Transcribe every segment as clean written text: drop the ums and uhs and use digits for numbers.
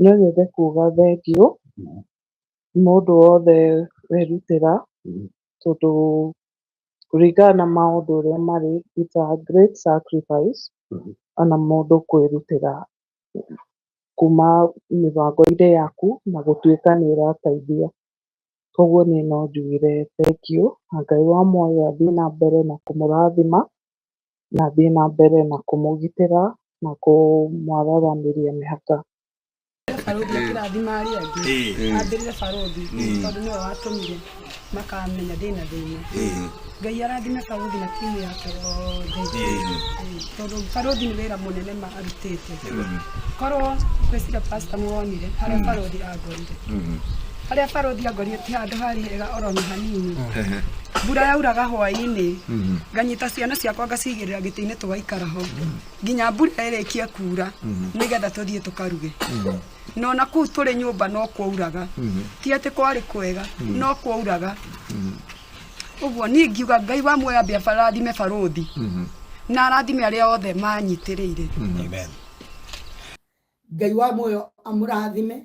No nyende kuga thengiũ mũndũ wothe werutĩra, tondũ kũringana na maũndũ ũrĩa marĩ, it's a great sacrifice ona mũndũ kwĩrutĩra kuma mĩbango-inĩ yaku na gũtuĩka nĩ ũrateithia. Koguo niĩ no njugire thengiũ na Ngai wa muoyo athiĩ na mbere na kũmũrathima na athiĩ na mbere na kũmũgitĩra na kũmwararamĩria mĩhaka. Barũthi akĩrathima arĩa angĩ, ambĩrĩre barũthi tondũ nĩwe watũmire makamenya ndĩna thĩna. Ngai arathime barũthi na timu yake yothe, tondũ barũthi nĩ wĩra mũnene ma arutĩte. Korwo ngwĩciria pastor nĩwonire harĩa barũthi angorire, harĩa barũthi angorire ti handũ harĩ hega oro na hanini. Mbura yauraga hwaĩ-inĩ, nganyita ciana ciakwa ngacigĩrĩra gĩtĩ-inĩ tũgaikara ho nginya mbura ĩrĩkie kura nĩgetha tũthiĩ tũkaruge. No na kũu tũrĩ nyũmba no kwauraga, ti atĩ kwarĩ kwega, no kwauraga. Ũguo niĩ ngiuga Ngai wa muoyo ambe arathime barũthi na arathime arĩa othe manyitĩrĩire. Amen. Ngai wa muoyo amũrathime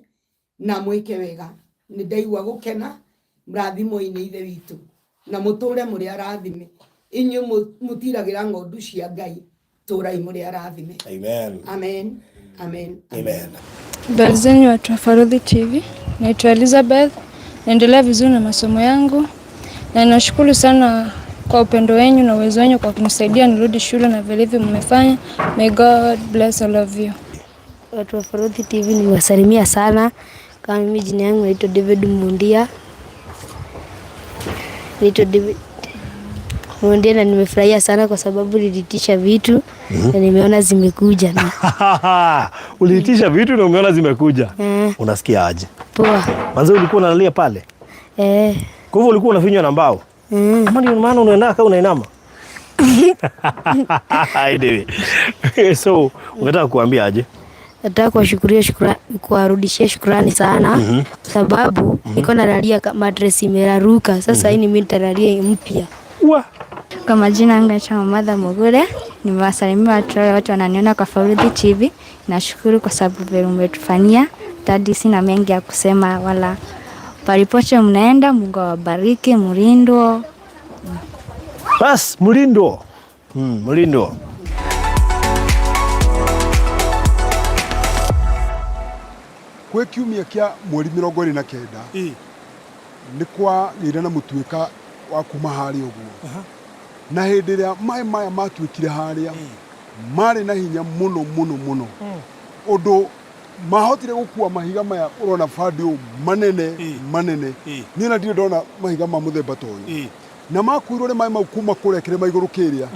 na amwĩke wega. Nĩ ndaigua gũkena mũrathimo-inĩ Ithe witũ, na mũtũre mũrĩ arathime. Inyuĩ mũtiragĩra ng'ondu cia Ngai, tũrai mũrĩ arathime. Amen. Amen. Amen. Amen. Habari zenu watu wa Farodhi TV, naitwa Elizabeth, naendelea vizuri na masomo yangu na nashukuru sana kwa upendo wenyu na uwezo wenyu kwa kunisaidia nirudi shule na vilivyo mmefanya. May God bless all of you. Watu wa Farodhi TV nimewasalimia sana. Kama mimi jina yangu naitwa David Mundia. Naitwa David Mundia na nimefurahia sana kwa sababu niliitisha vitu na nimeona zimekuja na Uliitisha vitu na umeona zimekuja. Unasikia aje? Poa. Manze ulikuwa unalalia pale? Eh. Kwa hivyo ulikuwa unafinywa na mbao? Kama ndio maana unaenda kama unainama. Anyway. So, unataka kuambia aje? Nataka kuwashukuria kuwarudishia shukrani sana sababu niko nalalia mattress imeraruka. Sasa hii mimi nitalalia mpya. Kwa majina yangu naitwa Mamadha Mugure, nimewasalimia watu wale wote wananiona kwa Farodhi TV. Nashukuru kwa sababu vile umetufanyia. Dadi, sina mengi ya kusema wala palipote mnaenda, Mungu awabariki, mlindwo. Bas, mlindwo. Mlindwo. Kwĩ kiumia kĩa mweri 29 nĩ kwagĩire na mũtuĩka wa kuma harĩa ũguo, na hĩndĩ ĩrĩa maĩ maya matuĩkire harĩa marĩ na hinya mũno mũno mũno, ũndũ mahotire gũkua mahiga maya ũrona bandi ũũ manene manene. Niĩ na ndirĩ ndona mahiga ma mũthemba ta ũyũ, na makuirwo nĩ maĩ mau kuma kũrĩa kĩrĩma igũrũ kĩrĩa,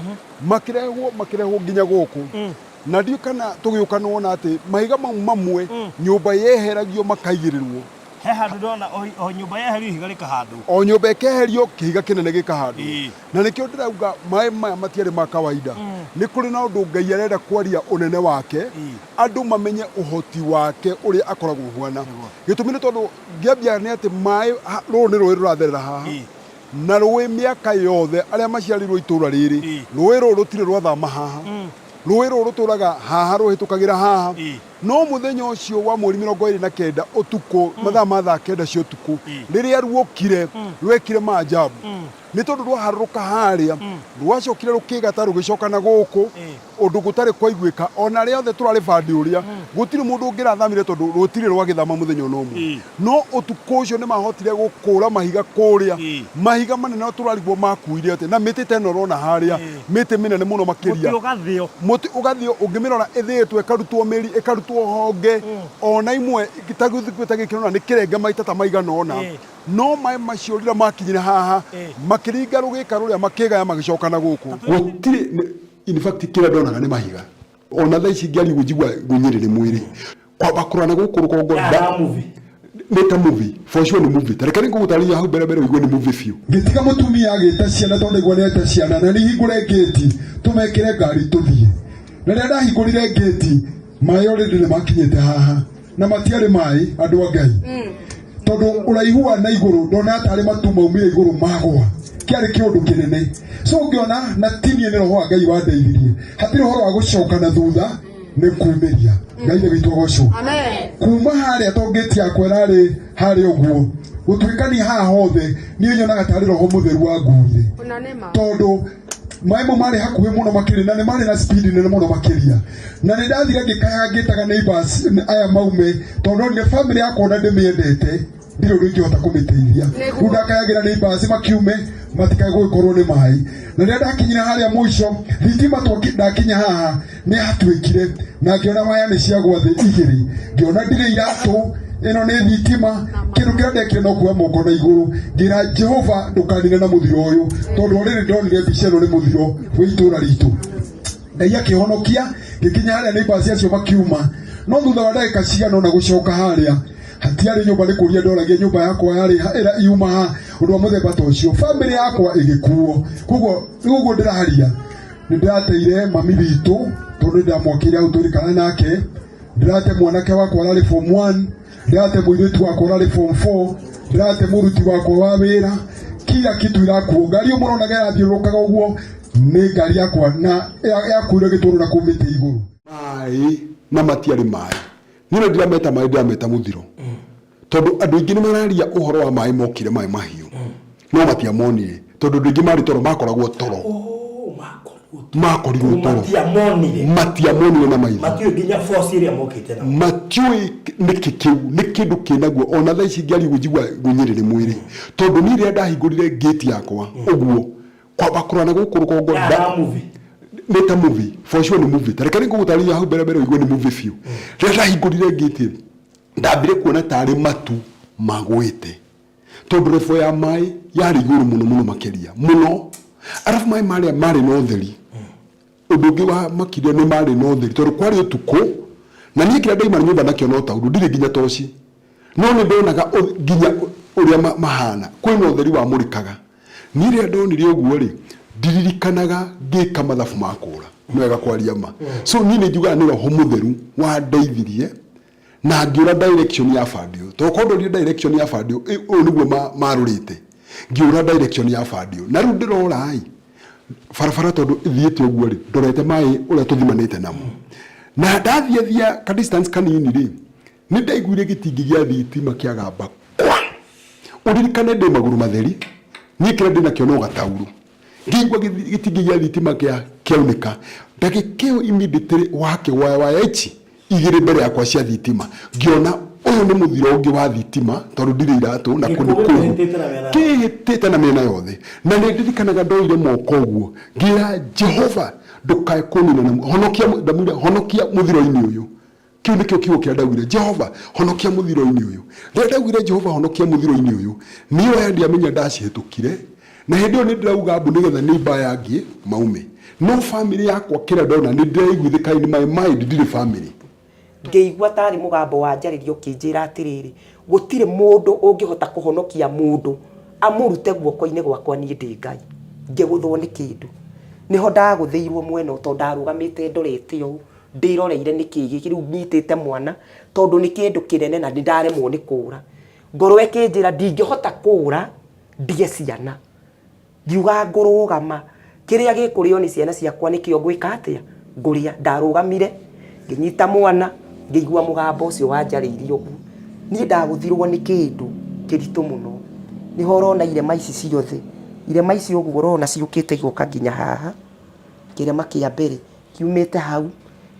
makĩrehwo nginya gũkũ. Na ndiũ kana tũgĩũka nĩwona atĩ mahiga mau mamwe nyũmba yeheragio makaigĩrĩrwo. He handũ ndona o nyũmba yeherio ihiga rĩkahandwo. O nyũmba ĩkeherio kĩhiga kĩnene gĩkahandwo. Na nĩkĩo ndĩrauga maĩ maya matiarĩ ma kawaida. Nĩ kũrĩ na ũndũ Ngai arenda kwaria ũnene wake, andũ mamenye ũhoti wake ũrĩa akoragwo ũhuana. Gĩtũmi nĩ tondũ ngĩambia nĩ atĩ maĩ rũrũ nĩ rũĩ rũratherera haha. Na rũĩ mĩaka yothe arĩa maciarĩirwo itũũra rĩrĩ, rũĩ rũrũ rũtirĩ rwathama haha. Rũĩ rũrũ rũtũraga haha, rũhĩtũkagĩra haha. No mũthenya ũcio wa mweri 29 ũtukũ, mathaa ma thaa 9 cia ũtukũ, rĩrĩa ruokire, rwekire maajabu. Nĩ tondũ rwaharũrũka harĩa, rwacokire rũkĩgata rũgĩcoka na gũkũ, ũndũ gũtarĩ kwaiguĩka. Ona arĩa othe tũrarĩ bandi ũrĩa, gũtirĩ mũndũ ũngĩrathamire tondũ rũtirĩ rwagĩthama mũthenya ona ũmwe. No ũtukũ ũcio nĩ mahotire gũkũra mahiga kũrĩa, mahiga manene tũrarigwo makuire atĩ, na mĩtĩ ta ĩno ũrona harĩa, mĩtĩ mĩnene mũno makĩria. Mũtĩ ũgathĩo. Mũtĩ ũgathĩo, ũngĩmĩrora ĩthĩĩtwo, ĩkarutwo mĩri, ĩkarutwo honge, ona imwe ta gĩthukũ ta gĩkĩ ũrona nĩ kĩrenge maita ta maigana ũna. No maĩ macio rĩrĩa makinyire haha, makĩringa rũgĩka rũrĩa, makĩgaya magĩcoka na gũkũ. Gũtirĩ, in fact kĩrĩa ndonaga nĩ mahiga. Ona thaa ici ngĩaria ũguo njigua ngũnyĩrĩre mwĩrĩ. Kwamba kũrora na gũkũ rũgongo nĩ ta movie, for sure nĩ movie. Ta reke nĩngũgũtarĩria hau mbere mbere ũigue nĩ movie biũ. Ngĩtiga mũtumia agĩta ciana tondũ ndaigua nĩ eta ciana, na nĩhingũre ngĩti tũmekĩre ngari tũthiĩ. Na rĩrĩa ndahingũrire ngĩti, maĩ already nĩ makinyĩte haha, na matiarĩ maĩ andũ a Ngai. Tondũ ũraihu wa na igũrũ ndona tarĩ matu maumire igũrũ magwa, kĩarĩ kĩũndũ kĩnene. So ngĩona na ti niĩ nĩ roho wa Ngai wandeithirie, hatirĩ ũhoro wa gũcoka na thutha. Nĩ kumĩria Ngai nĩ witũ agocwo. Kuma harĩa to ngĩti yakwa ĩrarĩ harĩa ũguo gũtuĩkania haha hothe, niĩ nyonaga tarĩ Roho Mũtheru wanguire, tondũ maĩ mau marĩ hakuhĩ mũno makĩria na nĩ marĩ na speed nene mũno makĩria. Na nĩ ndathire ngĩkaya ngĩtaga neighbors aya maume, tondũ nĩ family yakwa na ndĩmĩendete, ndirĩ ũndũ ingĩhota kũmĩteithia. Rĩu ndakayagĩra neighbors makiume matikae gũgĩkorwo nĩ maĩ. Na rĩrĩa ndakinyire harĩa mũico thitima ndakinya haha nĩ yatuĩkire na ngĩona waya nĩ ciagwa thĩ igĩrĩ, ngĩona ndirĩ iratũ, ĩno nĩ thitima. Kĩndũ kĩrĩa ndekire no kuoya moko na igũrũ, ngĩra Jehova, ndũkanine na mũthiro ũyũ, tondũ rĩrĩ ndonire mbica ĩno nĩ mũthiro wĩ itũũra ritũ. Ngai akĩhonokia, ngĩkinya harĩa neighbors acio makiuma, no thutha wa ndagĩka cigana ũna gũcoka harĩa hatiarĩ nyũmba, nĩ kũria ndoragia nyũmba yakwa yarĩ ĩra yuma ha, ũndũ wa mũthemba ta ũcio. Family yakwa ĩgĩkuo. Koguo ũguo ndĩraria, nĩ ndĩrateire mami witũ, tondũ nĩ ndamwakĩire hau tũrikana nake. Ndĩrate mwanake wakwa ararĩ form 1, ndĩrate mũirĩtu wakwa ũrarĩ form 4, ndĩrate mũruti wakwa wa wĩra. Kila kitu irakuo. Ngari ĩyo mũronaga ĩrathiũrũrũkaga ũguo nĩ ngari yakwa na yakuire gĩtũrũ na kũu mĩtĩ igũrũ. Maĩ na matiarĩ maĩ, niĩ no ndirameta maĩ, ndirameta mũthiro, tondũ andũ aingĩ nĩ mararia ũhoro wa maĩ mokire, maĩ mahiũ, no matiamonire, tondũ andũ aingĩ marĩ toro, makoragwo toro. Makorirwo toro. Matiamonire. Matiamonire na maitho. Matiũĩ nginya force ĩrĩa mokĩte nao. Matiũĩ nĩkĩ kĩu nĩ kĩndũ kĩnaguo. Ona thaa ici ngĩaria ũguo njigua ngũnyĩrĩrĩ mwĩrĩ, tondũ niĩ rĩrĩa ndahingũrire gate yakwa ũguo kwamba kũrora na gũkũ rũgongo Ya movie. Nĩ ta movie, for sure nĩ movie. Tareke nĩ ngũgũtarĩria hau mbere mbere ũigue nĩ movie biũ. Rĩrĩa ndahingũrire gate, ndambire kuona tarĩ matu magwĩte, tondũ level ya maĩ yarĩ igũrũ mũno mũno makĩria mũno. Arabu maĩ marĩa marĩ na ũtheri. Ũndũ ũngĩ wa makirie nĩ marĩ na ũtheri, tondũ kwarĩ ũtukũ na niĩ kĩrĩa ndaima nyũmba nakĩo no taurũ, ndirĩ nginya toci, no nĩ ndonaga nginya ũrĩa mahana, kwĩna ũtheri wamũrĩkaga. Niĩ rĩrĩa ndonire ũguo rĩ, ndiririkanaga ngĩka mathabu ma kũra, nĩ wega kwaria ma. So niĩ nĩ njugaga nĩ Roho Mũtheru wandeithirie na ngĩũra direction ya bandio, tondũ korwo ndorire direction ya bandio ũyũ nĩguo marũrĩte, ngĩũra direction ya bandio. Na rĩu ndĩrora ĩ barabara, tondũ ĩthiĩte ũguo rĩ, ndorete maĩ ũrĩa tũthimanĩte namo. Na ndathiĩ thia ka distance kanini rĩ, nĩ ndaiguire gĩtingĩ gĩa thitima kĩagamba kwa. Ũririkane ndĩ magũrũ matheri, niĩ kĩrĩa ndĩ nakĩo no gataurũ. Ngĩigua gĩtingĩ gĩa thitima kĩaunĩka. Ndagĩka ĩyo immediately wakĩgwaya waya ici igĩrĩ mbere yakwa cia thitima, ngĩona ũyũ nĩ mũthiro ũngĩ wa thitima, tondũ ndirĩ iratũ na kũndũ Gĩkuũ kũũmũ. gĩkũhĩtĩte na mĩena yothe. Kĩhĩtĩte na mĩena yothe. Na nĩ ndirikanaga ndoire moko ũguo, ngĩra Jehova, ndũkae kũnina na honokia, ndamwĩra honokia mũthiro-inĩ ũyũ. Kĩu nĩkĩo kiugo kĩrĩa ndaugire, Jehova honokia mũthiro-inĩ ũyũ. Rĩrĩa ndaugire Jehova honokia mũthiro-inĩ ũyũ, niĩ waya ndiamenya ndacihĩtũkire. Na hĩndĩ ĩyo nĩ ndĩrauga mbu nĩgetha neighbor aya angĩ maume. No family yakwa kĩrĩa ndona nĩ ndĩraiguithĩka in my mind ndirĩ family. Ngĩigua tarĩ mũgambo wanjarĩria ũkĩnjĩra atĩrĩrĩ, gũtirĩ mũndũ ũngĩhota kũhonokia mũndũ amũrute guoko-inĩ gwakwa, niĩ ndĩ Ngai. Ngĩgũthwo nĩ kĩndũ. Nĩho ndagũthĩirwo mwena ũyũ tondũ ndarũgamĩte ndorete ũũ, ndĩroreire nĩkĩ gĩkĩ rĩu nyitĩte mwana, tondũ nĩ kĩndũ kĩnene na nĩ ndaremwo nĩ kũra. Ngoro ĩkĩnjĩra ndingĩhota kũra ndige ciana. Ngiuga ngũrũgama, kĩrĩa gĩkũrĩo nĩ ciana ciakwa nĩkĩo ngwĩka atĩa? Ngũrĩa. Ndarũgamire, ngĩnyita mwana, ngĩigua mũgambo ũcio wanjarĩirie ũguo. Niĩ ndagũthirwo nĩ kĩndũ kĩritũ mũno. Nĩho ũrona irema ici ciothe. Irema ici ũguo ũrona ciũkĩte igoka nginya haha, kĩrema kĩa mbere kiumĩte hau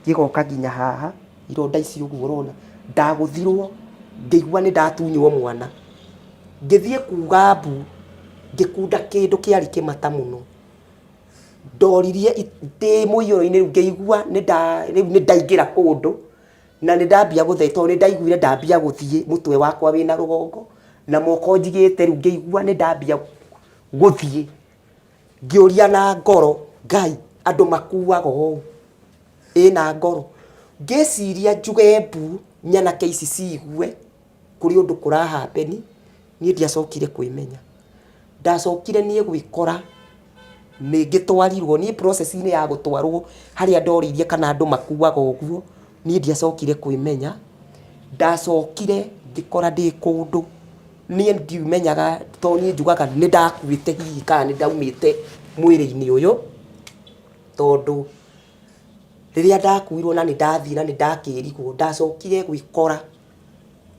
gĩgoka nginya haha, ironda ici ũguo ũrona. Ndagũthirwo ngĩigua nĩ ndatunywo mwana. Ngĩthiĩ kuga mbu, ngĩkunda kĩndũ kĩarĩ kĩmata mũno. Ndoririe ndĩ mũiyũro-inĩ rĩu ngĩigua rĩu nĩ ndaingĩra kũndũ na nĩ ndambia gũthe tondũ nĩ ndaiguire ndambia gũthiĩ mũtwe wakwa wĩna rũgongo na moko njigĩte, rĩu ngĩigua nĩ ndambia gũthiĩ. Ngĩũria na ngoro, Ngai, andũ makuaga ũũ? Ĩ na ngoro. Ngĩciria njuge mbu nyanake ici ciigue kũrĩ ũndũ kũra happen, niĩ ndiacokire kwĩmenya. Ndacokire niĩ gwĩkora nĩ ngĩtwarirwo, niĩ process inĩ ya gũtwarwo harĩa ndorĩirie kana andũ makuaga ũguo, niĩ ndiacokire kwĩmenya. Ndacokire ngĩkora ndĩ kũndũ niĩ ndimenyaga, tondũ niĩ njugaga nĩ ndakuĩte hihi kana nĩ ndaumĩte mwĩrĩ-inĩ ũyũ, tondũ Rĩrĩa ndakuirwo na nĩ ndathiĩ na nĩ ndakĩrigwo, ndacokire gwĩkora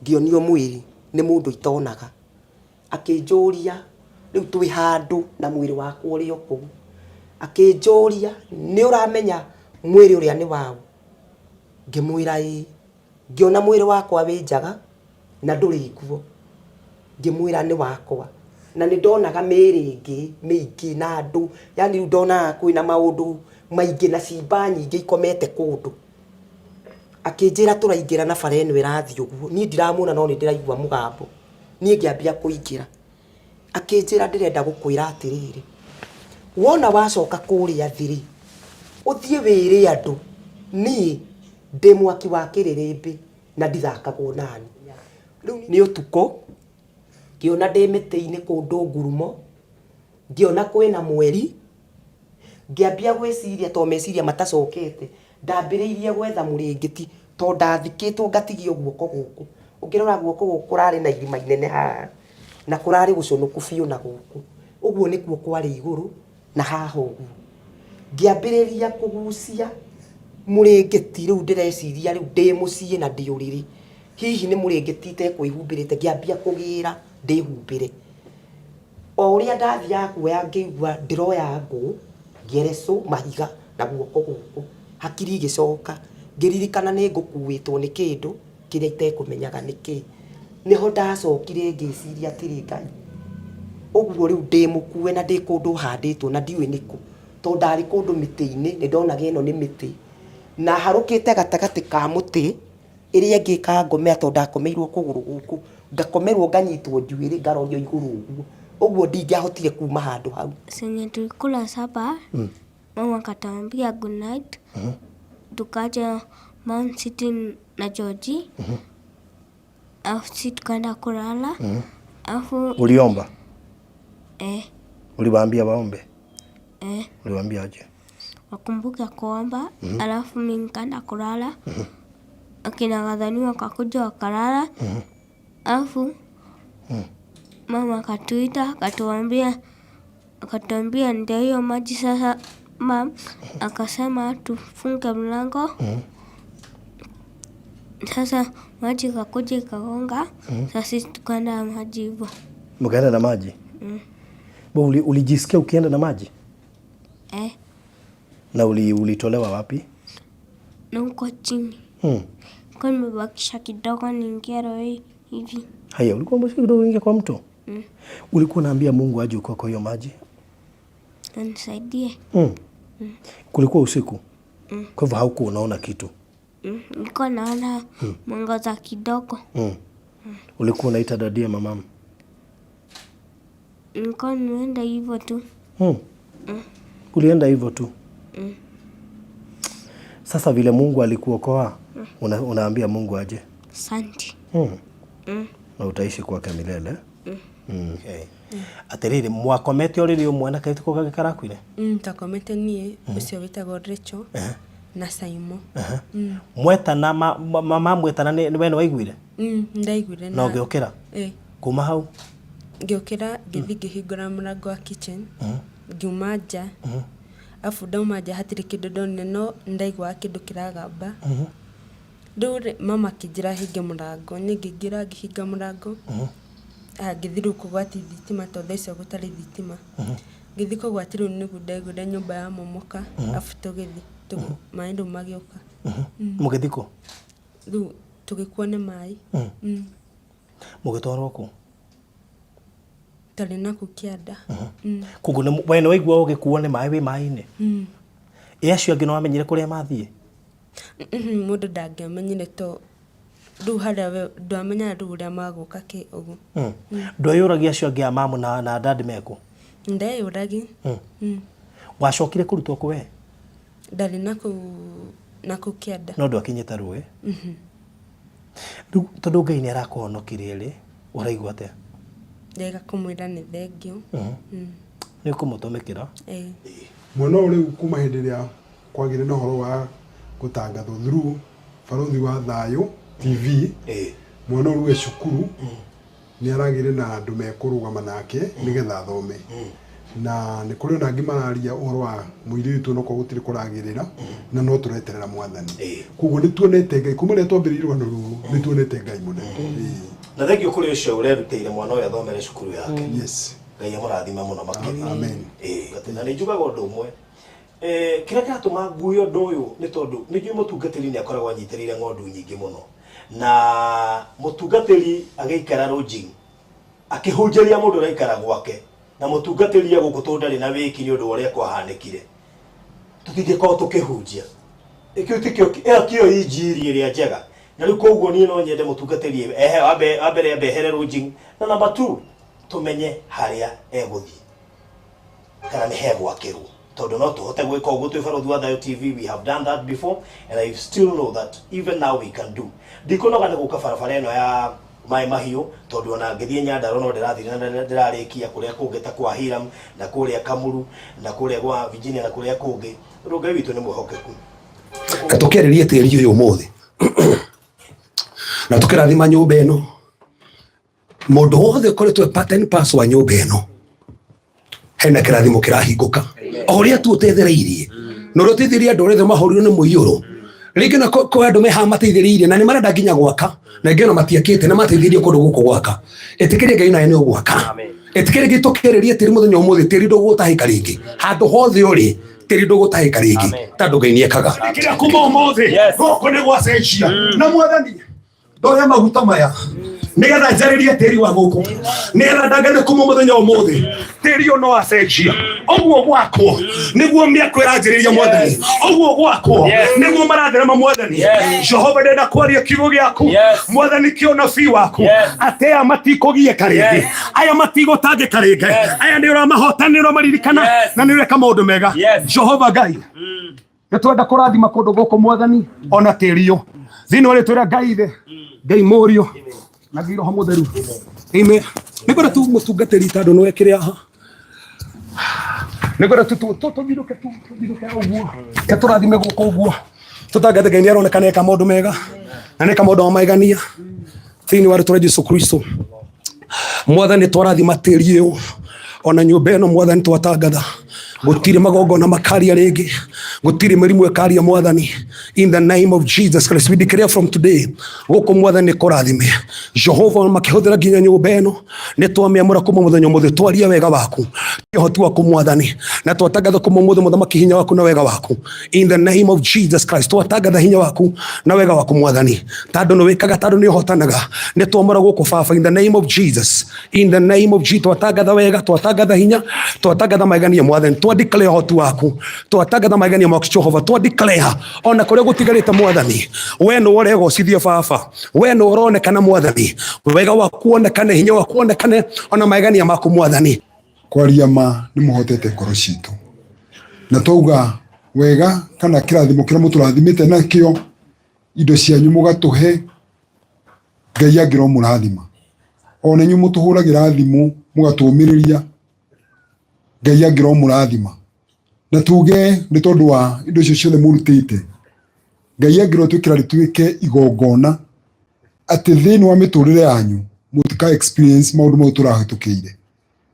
ngĩonio mwĩrĩ nĩ mũndũ itonaga. Akĩnjũria rĩu twĩ handũ na mwĩrĩ wakwa ũrĩ o kũu. Akĩnjũria nĩ ũramenya mwĩrĩ ũrĩa nĩ waũ? Ngĩmwĩra ĩĩ. Ngĩona mwĩrĩ wakwa wĩ njaga na ndũrĩ nguo. Ngĩmwĩra nĩ wakwa. Na nĩ ndonaga mĩĩrĩ ĩngĩ mĩingĩ na andũ, yaani rĩu ndonaga kwĩna maũndũ maingĩ na cimba nyingĩ ikomete kũndũ. Akĩnjĩra tũraingĩra na bara ĩno ĩrathiĩ ũguo. Niĩ ndiramuona no nĩ ndĩraigua mũgambo. Niĩ ngĩambia kũingĩra. Akĩnjĩra ndĩrenda gũkwĩra atĩrĩrĩ, wona wacoka kũrĩa thĩ rĩ, ũthiĩ wĩre andũ niĩ ndĩ mwaki wa kĩrĩrĩmbĩ na ndithakagwo nani. Rĩu nĩ ũtukũ, ngĩona ndĩ mĩtĩ-inĩ kũndũ ngurumo, ngĩona kwĩna mweri, ngĩambia gwĩciria to meciria matacokete, ndambĩrĩirie gwetha mũrĩngĩti to ndathikĩtwo ngatigio guoko gũkũ. Ũngĩrora guoko gũkũ kũrarĩ na irima inene haha, na kũrarĩ gũcũnũku biũ na gũkũ. Ũguo nĩkuo kwarĩ igũrũ na haha ũguo. Ngĩambĩrĩria kũgucia mũrĩngĩti rĩu ndĩreciria rĩu ndĩ mũciĩ na ndĩ ũrĩrĩ. Hihi nĩ mũrĩngĩti itekwĩhumbĩrĩte, ngĩambia kũgĩra ndĩhumbĩre. O ũrĩa ndathiaga kuoya ngĩigua ndĩroya ngũ, ngerecũ, mahiga na guoko gũkũ. Hakiri igĩcoka, ngĩririkana nĩ ngũkuĩtwo nĩ kĩndũ kĩrĩa itekũmenyaga nĩ kĩĩ. Nĩho ndacokire ngĩciria atĩrĩ, Ngai, ũguo rĩu ndĩ mũkue na ndĩ kũndũ handĩtwo na ndiũĩ nĩkũ, tondũ ndarĩ kũndũ mĩtĩ-inĩ, nĩ ndonaga ĩno nĩ mĩtĩ, na harũkĩte gatagatĩ ka mũtĩ, ĩrĩa ĩngĩ ĩkangomera tondũ ndakomeirwo kũgũrũ gũkũ, ngakomerwo nganyitwo njuĩrĩ ngarorio igũrũ ũguo, ũguo ndingĩahotire kuma handũ hau. Senye tulikula supper, mama akatuambia good night. Tukaja Mount City na Georgie. Alafu si tukaenda kulala. Alafu Uliomba? eh, Uliwaambia waombe? eh, Uliwaambia aje? wakumbuke kuomba. Alafu mi nikaenda kulala. Akina Gathani wakakuja wakalala. Alafu mama akatuita akatuambia ndio hiyo maji sasa. Mam akasema tufunge mlango. Sasa maji ikakuja ikagonga. Sasa sisi tukaenda na maji hivyo. Mkaenda na maji? Bo, ulijisikia ukienda na maji? Eh, Na ulitolewa wapi? na huko chini kwa nimebakisha kidogo niingie roho hivi. Haya, ulikuwa umebakisha kidogo uingie kwa mto? Ulikuwa unaambia Mungu aje ukoe kwa hiyo maji? Anisaidie. Kulikuwa usiku? Kwa hivyo haukuwa unaona kitu? Nilikuwa naona mwangaza kidogo. Ulikuwa unaita dadia mamamu? Nilikuwa nimeenda hivyo tu. Ulienda hivyo tu? Sasa vile Mungu alikuokoa, unaambia Mungu aje? Asante. Na utaishi kwake milele. Okay. Atiriri, mwakomete ũrĩrĩ ũmwe na kairĩtu kau kangĩ karakuire? Twakomete niĩ ũcio wĩtagwo Rachel na Saimo. Mwetana mamwetana nĩ we nĩ waiguire? Ndaiguire. Na ũgĩũkĩra? Ĩ. Kuma hau? Ngĩũkĩra ngĩthiĩ ngĩhingũra mũrango wa kitchen, ngiuma nja. Afu ndauma nja hatirĩ kĩndũ ndonire, no ndaiguaga kĩndũ kĩragamba. Rĩu rĩ, mama akĩnjĩra hinge mũrango, niĩ ngĩingĩra ngĩhinga mũrango. Ngĩthiĩ rĩu kũgwatia thitima tondũ thaa icio gũtarĩ thitima. Ngĩthiĩ kũgwatia rĩu nĩguo ndaiguire nyũmba yamomoka, afu tũgĩthiĩ maĩ rĩu magĩũka. Mũgĩthiĩ kũ? Rĩu tũgĩkuo nĩ maĩ. Mũgĩtwarwo kũ? Tarĩ nakũu kĩanda. Koguo we nĩ waigua ũgĩkuo nĩ maĩ wĩ maĩ-inĩ? Ĩ acio angĩ nĩ wamenyire kũrĩa mathiĩ? Mũndũ ndangĩamenyire to rĩu harĩa we ndwamenyaga rĩu ũrĩa magũka kĩ ũguo. Ndweyũragia acio angĩ a mamu na dad mekũ? Ndeyũragia. Wacokire kũrutwo kũ we? Ndarĩ nakũu kĩanda. No ndwakinyĩte rũĩ? Rĩu tondũ Ngai nĩ arakũhonokirie rĩ, ũraigua atĩa? Ndega kũmwĩra nĩ thengio. Nĩ ũkũmũtũmĩkĩra? Ĩĩ. Mwena ũyũ rĩu kuma hĩndĩ ĩrĩa kwagĩire na ũhoro wa gũtangathwo through Barũthi wa Thayũ TV, mwana ũyũ rĩu e cukuru, nĩ aragĩire na andũ mekũrũgama nake nĩgetha athome. Na nĩ kũrĩ ona angĩ mararia ũhoro wa mũirĩtu onokorwo gũtirĩ kũragĩrĩra na no tũreterera mwathani. Koguo nĩ tuonete Ngai kuma rĩrĩa twambĩrĩirie rũgano rũrũ, nĩ tuonete Ngai mũnene. Na thengio kũrĩ ũcio ũrerutĩire mwana ũyũ athomere cukuru yake. Yes. Ngai amũrathime mũno makĩria. Amen. Ĩĩ, na nĩ njugaga ũndũ ũmwe. Kĩrĩa kĩratũma ngue ũndũ ũyũ nĩ tondũ nĩ njũĩ mũtungatĩri nĩ akoragwo anyitĩrĩire ng'ondu nyingĩ mũno. Na mũtungatĩri agĩikara lodging, akĩhunjĩria mũndũ ũraikara gwake, na mũtungatĩri e gũkũ tondũ ndarĩ na wĩki nĩ ũndũ wa ũrĩa kwahanĩkire, tũtingĩkorwo tũkĩhunjia. Kĩu tikĩo, ĩyo tiyo injiri ĩrĩa njega. Na rĩu koguo niĩ no nyende mũtungatĩri ehe, wa mbere ambe ehere lodging, na number 2 tũmenye harĩa egũthiĩ kana nĩ hegwakĩrwo, tondũ no tũhote gwĩka ũguo twĩ Barũthi wa Thayũ TV. We have done that before and I still know that even now we can do. Ndikũnoga nĩ gũka barabara ĩno ya Maĩ Mahiũ, tondũ ona ngĩthiĩ Nyandarua no ndĩrathire na ndĩrarĩkia kũrĩa kũngĩ ta kwa Hiram na kũrĩa Kamuru na kũrĩa gwa Virginia na kũrĩa kũngĩ, tondũ Ngai witũ nĩ mwĩhokeku. Na tũkĩarĩrie tĩri ũyũ ũmũthĩ na tũkĩrathima nyũmba ĩno, mũndũ wothe ũkoretwo e part and parcel wa nyũmba ĩno, hena kĩrathimo kĩrahingũka o ũrĩa tu ũtethereirie na ũrĩa ũteithĩrĩrie andũ arĩa othe mahũrirwo nĩ mũiyũro. Rĩngĩ na kwĩ andũ me haha mateithĩrĩirie na nĩ marenda nginya gwaka, na ingĩ ona matiakĩte na mateithĩrĩrie kũndũ gũkũ gwaka. Ĩtĩkĩria Ngai nawe nĩ ũgwaka. Ĩtĩkĩria Ngai tũkĩarĩrie tĩri mũthenya ũmũthĩ, tĩri ndũgũtahĩka rĩngĩ handũ hothe ũrĩ, tĩri ndũgũtahĩka rĩngĩ tondũ Ngai nĩ ekaga. Kĩrĩa kuma ũmũthĩ gũkũ nĩ gwacenjia na mwathani ndoya maguta maya nigetha njarĩrie tĩri wa gũkũ, nigetha ndangane kuma mũthenya ũmũthĩ tĩri ũyũ no acenjia. Ũguo gwakwo nĩguo mĩako ĩranjĩrĩria mwathani, ũguo gwakwo nĩguo maratherema mwathani. Jehova, ndenda kwaria kiugo gĩaku mwathani, kĩonabii waku atĩ aya matikũgiĩka rĩngĩ, aya matigũtangĩka rĩngĩ, aya nĩ ũramahota, nĩ ũramaririkana na nĩ ũreka maũndũ mega. Jehova Ngai, nĩ twenda kũrathima kũndũ gũkũ mwathani, ona tĩri ũyũ thĩinĩ wa rĩtwa rĩa Ngai Ithe, Ngai Mũriũ na Ngai Roho Mũtheru. Amen. Nĩ ngwenda tu mũtungatĩri, tondũ nĩwe kĩrĩa haha, nĩ ngwenda tu tũthirũke tu tũthirũke ũguo, ke tũrathime gũkũ ũguo, tũtangathe Ngai nĩ aroneka nĩ eka maũndũ mega na nĩ eka maũndũ ma magegania thĩinĩ wa rĩtwa rĩa Jesu Kristo. Mwathani, twarathima tĩri ũyũ ona nyũmba ĩno mwathani, twatangatha gũtirĩ magongona makaria rĩngĩ, gũtirĩ mĩrimũ ĩkaria mwathani. In the name of Jesus Christ we declare from today gũkũ mwathani kũrathime. Jehova, makĩhũthĩra nginya nyũmba ĩno, nĩ twamĩamũra kuma mũthenya ũmũthĩ, twaria wega waku, ũhoti waku mwathani, na twatangatha kuma ũmũthĩ mũthamaki hinya waku na wega waku. In the name of Jesus Christ twatangatha hinya waku na wega waku mwathani, tondũ nĩ wĩkaga, tondũ nĩ ũhotanaga. Nĩ twamũra gũkũ baba, in the name of Jesus, in the name of Jesus twatangatha wega, twatangatha hinya, twatangatha magegania mwathani, twa declare ũhoti waku, twatangatha magegania maku Jehova, twa declare ona kũrĩa gũtigarĩte mwathani, we nĩ ũregocithio baba, we nĩ ũronekana mwathani, wega waku wonekane, hinya waku wonekane, ona magegania maku mwathani. Kwaria ma nĩ mũhotete ngoro citũ, na twauga wega kana kĩrathimo kĩrĩa mũtũrathimĩte nakĩo, indo cianyu mũgatũhe, Ngai angĩromũrathima. Ona inyuĩ mũtũhũragĩra thimũ mũgatũmĩrĩria, Ngai angĩromũrathima. Na tuge nĩ tondũ wa indo icio ciothe mũrutĩte, Ngai angĩrotwĩkĩra rĩtuĩke igongona atĩ thĩinĩ wa mĩtũrĩre yanyu mũtika experience maũndũ mau tũrahĩtũkĩire,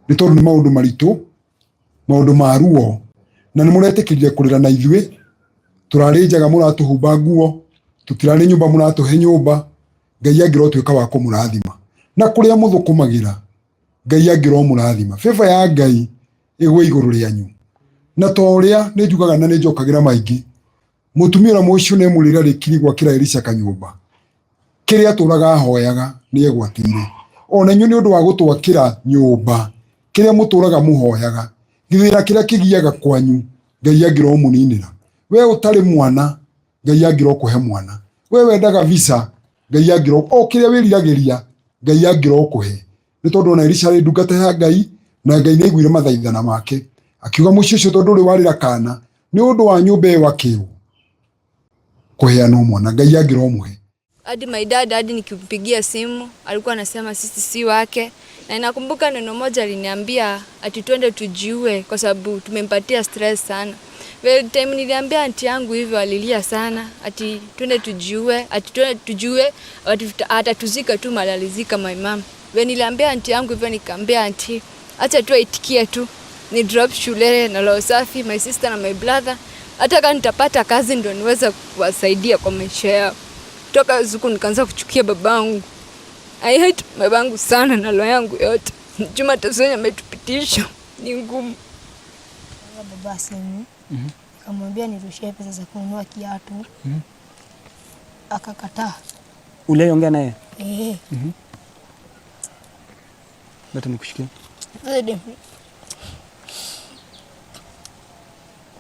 nĩ tondũ nĩ maũndũ maritũ, maũndũ ma ruo, na nĩ mũretĩkĩrire kũrĩra na ithuĩ. Tũrarĩ njaga mũratũhumba nguo, tũtirarĩ nyũmba mũratũhe nyũmba. Ngai angĩrotuĩka wa kũmũrathima. Na kũrĩa mũthũkũmagĩra, Ngai angĩromũrathima. Favor ya Ngai ĩgwe igũrũ rĩanyu. Na to ũrĩa nĩ njugaga na nĩ njokagĩra maingĩ, mũtumia ũrĩa Mũshunemu rĩrĩa arĩkirie gwakĩra Elisha kanyũmba, kĩrĩa atũraga ahoyaga nĩ egwatĩire. Ona inyuĩ nĩ ũndũ wa gũtwakĩra nyũmba, kĩrĩa mũtũraga mũhoyaga, gĩthĩra kĩrĩa kĩgiaga kwanyu, Ngai angĩromũninĩra. We ũtarĩ mwana, Ngai angĩrokũhe mwana. We wendaga visa, Ngai angĩro, o kĩrĩa wĩriragĩria, Ngai angĩrokũhe. Nĩ tondũ ona Elisha arĩ ndungata ya Ngai, na Ngai nĩ aiguire mathaithana make. Akiuga mũciĩ ũcio tondũ ũrĩ warĩra kana, nĩ ũndũ wa nyũmba ĩyo akĩrwo kũheanwo mwana, Ngai angĩromũhe. Hadi my dad, hadi nikimpigia simu alikuwa anasema sisi si wake, na nakumbuka neno moja aliniambia ati twende tujiue kwa sababu tumempatia stress sana. Well, time niliambia anti yangu hivyo alilia sana ati twende tujiue, ati twende tujiue, ati atatuzika tu mahali alizika my mom. Well, niliambia anti yangu hivyo, nikaambia anti acha tu aitikie tu. Ni drop shule na roho safi, my sister na my brother. Hata kama nitapata kazi ndo niweze kuwasaidia kwa maisha yao. Toka siku nikaanza kuchukia babangu. I hate babangu sana na roho yangu yote. Juma Tasenya ametupitisha ni ngumu. Baba simu nikamwambia nirushie pesa za kununua kiatu, akakataa. Uliongea naye? Eh. Leta nikushikie.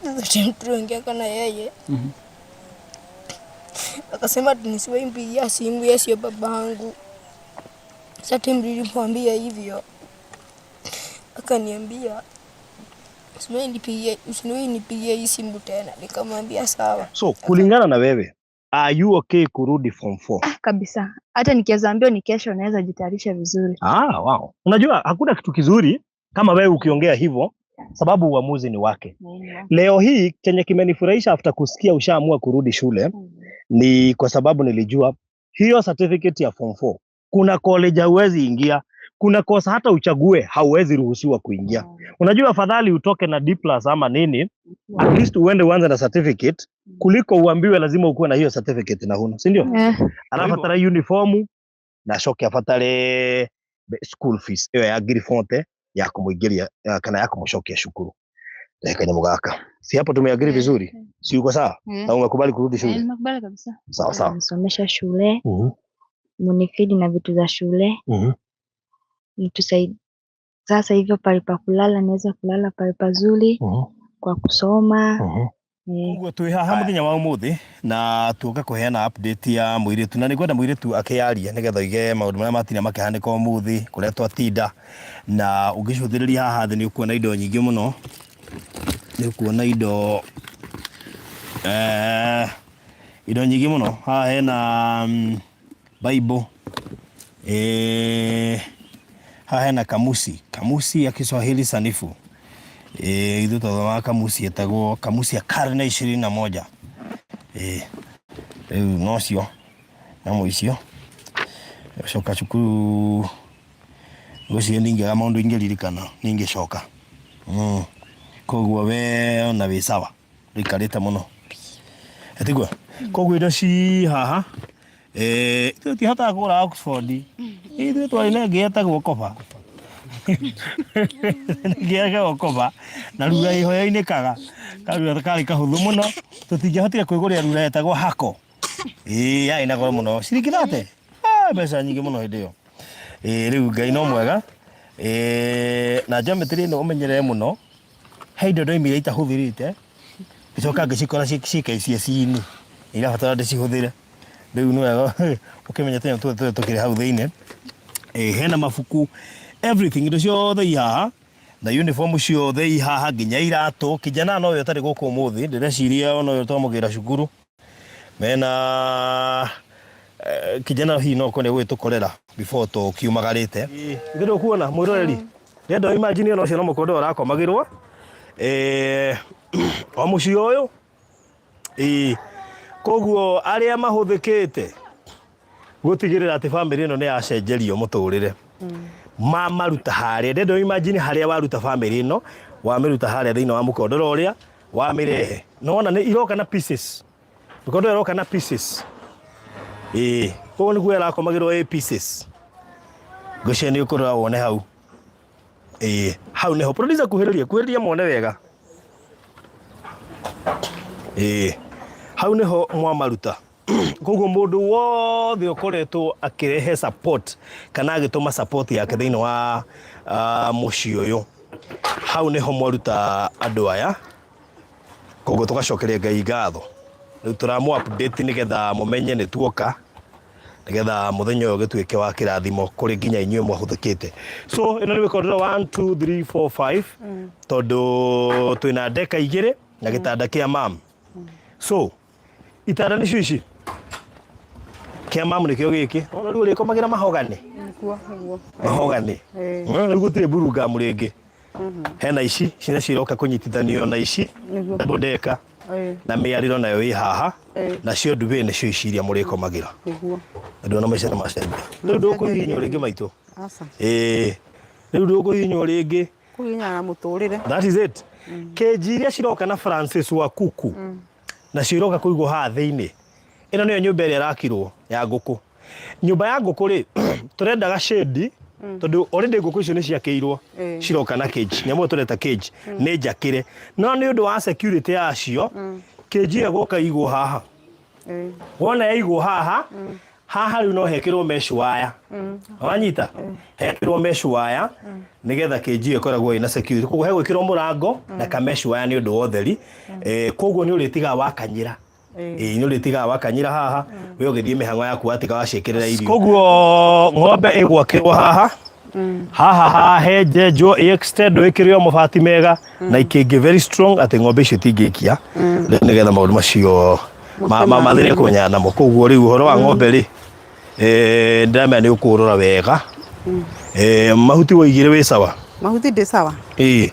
Sasa tuliongea na yeye, akasema ati nisiwahi mpigia simu, yeye sio babangu. Sasa time nilimwambia hivyo, akaniambia usiwahi nipigie hii simu tena. Nikamwambia sawa. So kulingana na wewe, are you okay kurudi form 4? Ah, kabisa. Hata nikiweza ambiwa ni kesho naweza jitayarisha vizuri. Ah, wow. Unajua hakuna kitu kizuri kama wewe ukiongea hivyo, sababu uamuzi ni wake. Leo hii chenye kimenifurahisha after kusikia ushaamua kurudi shule ni kwa sababu nilijua hiyo certificate ya form 4 kuna college hauwezi ingia, kuna kosa hata uchague hauwezi ruhusiwa kuingia. Unajua afadhali utoke na D plus ama nini, at least uende uanze na certificate kuliko uambiwe lazima ukuwe na hiyo certificate na huna, si ndio? Arabatara uniform na acoke abatare school fees ĩyo ya ngiri 40 ya kũmũingĩria kana ya kũmũcokia cukuru. Reke kanyamũ gaka, si hapo tumeagiri vizuri, si uko sawa? Na umekubali kurudi shule? Nimekubali kabisa. Sawa sawa. Nisomesha shule, munifidi na vitu za shule, mtusaidie. Sasa hivyo pale pa kulala naweza kulala pale pazuri kwa kusoma. Koguo twĩ haha mũthenya wa ũmũthĩ na tuoka kũheana update ya mũirĩtu, na nĩngwenda mũirĩtu akĩaria nĩgetha oige maũndũ marĩa matinda makĩhanĩka ũmũthĩ, kũrĩa twatinda, na ũngĩcũthĩrĩria haha thĩ nĩ ũkuona indo nyingĩ mũno, nĩ ũkuona indo indo nyingĩ mũno. Haha hena Bible, haha hena kamusi, kamusi ya Kiswahili sanifu. Ithuĩ twathomaga kamusi ĩtagwo kamusi ya karne 21. Rĩu nocio nyamũ icio. Gũcoka cukuru ngwĩciria ndingĩaga maũndũ ingĩririkana ningĩcoka. Koguo we ona wĩ sawa, ndũikarĩte mũno, tiguo? Koguo indo ci haha, ithuĩ tũtihotaga kũgũra Oxford, ithuĩ twarĩ na ĩngĩ yetagwo koba ĩngĩ yetagwo koba na rura ĩho yoinĩkaga, karura karĩ kahũthũ mũno, tũtingĩahotire kwĩgũrĩra rura yetagwo hako. Ĩĩ yarĩ na goro mũno, ciringi 30, mbeca nyingĩ mũno hĩndĩ ĩyo. Rĩu Ngai no mwega. Na geometry ĩno ũmenyerere mũno, he indo ndoimire itahũthĩrĩte, ngĩcoka ngĩcikora ciĩ KCSE-inĩ, irabatara ndĩcihũthĩre. Rĩu nĩ wega ũkĩmenye tũnyamũ tũtũ tũrĩa tũkĩrĩ hau thĩinĩ. Hena mabuku, everything, indo ciothe i haha, na uniform ciothe i haha, nginya iratũ. Kijana nowe ũtarĩ gũkũ ũmũthĩ, ndĩreciria ona ũyũ twamũgĩra cukuru mena kijana hihi no ũkorwo nĩ egũgĩtũkorera before tũkiumagarĩte. Ithuĩ ndũkuona mwĩroreri, ndĩrenda imagine ona ũcio no mũkondo ũrakomagĩrwo o mũciĩ ũyũ. Koguo arĩa mahũthĩkĩte gũtigĩrĩra atĩ bamĩrĩ ĩno nĩ yacenjerio mũtũrĩre, mamaruta harĩa, ndĩrenda imagine harĩa waruta bamĩrĩ ĩno, wamĩruta harĩa thĩinĩ wa mũkondoro ũrĩa wamĩrehe, nĩwona nĩ iroka na pieces, mĩkondoro ĩroka na pieces. Koguo nĩguo ĩrakomagĩrwo ĩ pieces. Ngwĩciria nĩ ũkũrora wone hau. Hau nĩho producer, kuhĩrĩria kuhĩrĩria muone wega. Hau nĩho mwamaruta. Koguo mũndũ wothe ũkoretwo akĩrehe support kana agĩtũma support yake thĩinĩ wa mũciĩ ũyũ, hau nĩho mwaruta andũ aya. Koguo tũgacokeria Ngai ngatho. Rĩu tũramũ update nĩgetha mũmenye nĩ tuoka, nĩgetha mũthenya ũyũ ũgĩtuĩke wa kĩrathimo kũrĩ nginya inyuĩ mwahũthĩkĩte. So ĩno nĩ mĩkondoro 1 2 3 4 5, tondũ twĩna ndeka 2 na gĩtanda kĩa mam. So itanda nĩcio ici, kĩa mam nĩkĩo gĩkĩ. Ona rĩu ũrĩkomagĩra mahogani, mahogani rĩu gũtirĩ mburungamu rĩngĩ. Hena ici, ici nacio iroka kũnyitithanio na ici double decker, na mĩarĩro nayo ĩ haha, nacio ndube nĩcio ici iria mũrĩkomagĩra. Ndona maica nĩ macenjia. Rĩu ndũkũhihinywo rĩngĩ maitũ. Rĩu ndũkũhihinywo rĩngĩ. Kũginyana na mũtũrĩre. That is it. Kĩnji iria ciroka na Francis wa kuku nacio iroka kũigwo haha thĩinĩ. Ĩno nĩyo nyũmba ĩrĩa ĩrakirwo ya ngũkũ. Nyũmba ya ngũkũ rĩ, tũrendaga shade tondũ already ngũkũ icio nĩ ciakĩirwo ciroka na cage. Nyamũ ĩyo tũreta cage nĩ njakĩre. No nĩ ũndũ wa security yacio, cage ĩyo ĩgũka ĩigwo haha. Wona yaigwo haha, haha rĩu no hekĩrwo mesh wire. Wanyita? Hekĩrwo mesh wire nĩgetha cage ĩyo ĩkoragwo ĩna security. Koguo hegwĩkĩrwo mũrango na ka mesh wire nĩ ũndũ wa ũtheri. Koguo nĩ ũrĩtigaga wakanyĩra. Ĩĩ nĩ ũrĩtigaga wakanyĩra haha, we ũgĩthiĩ mĩhang'o yaku watiga waciĩkĩrĩra irio. Koguo ng'ombe ĩgwakĩrwo haha, haha haha henjenjwo ĩ extend ĩkĩrĩo mabati mega na ikĩngĩ very strong atĩ ng'ombe icio itingĩikia. Rĩu nĩgetha maũndũ macio mathire kũmenyana namo. Koguo rĩu ũhoro wa ng'ombe rĩ, ndĩramenya nĩ ũkũrora wega. Mahuti woigire wĩ sawa? Mahuti ndĩ sawa. Ĩĩ.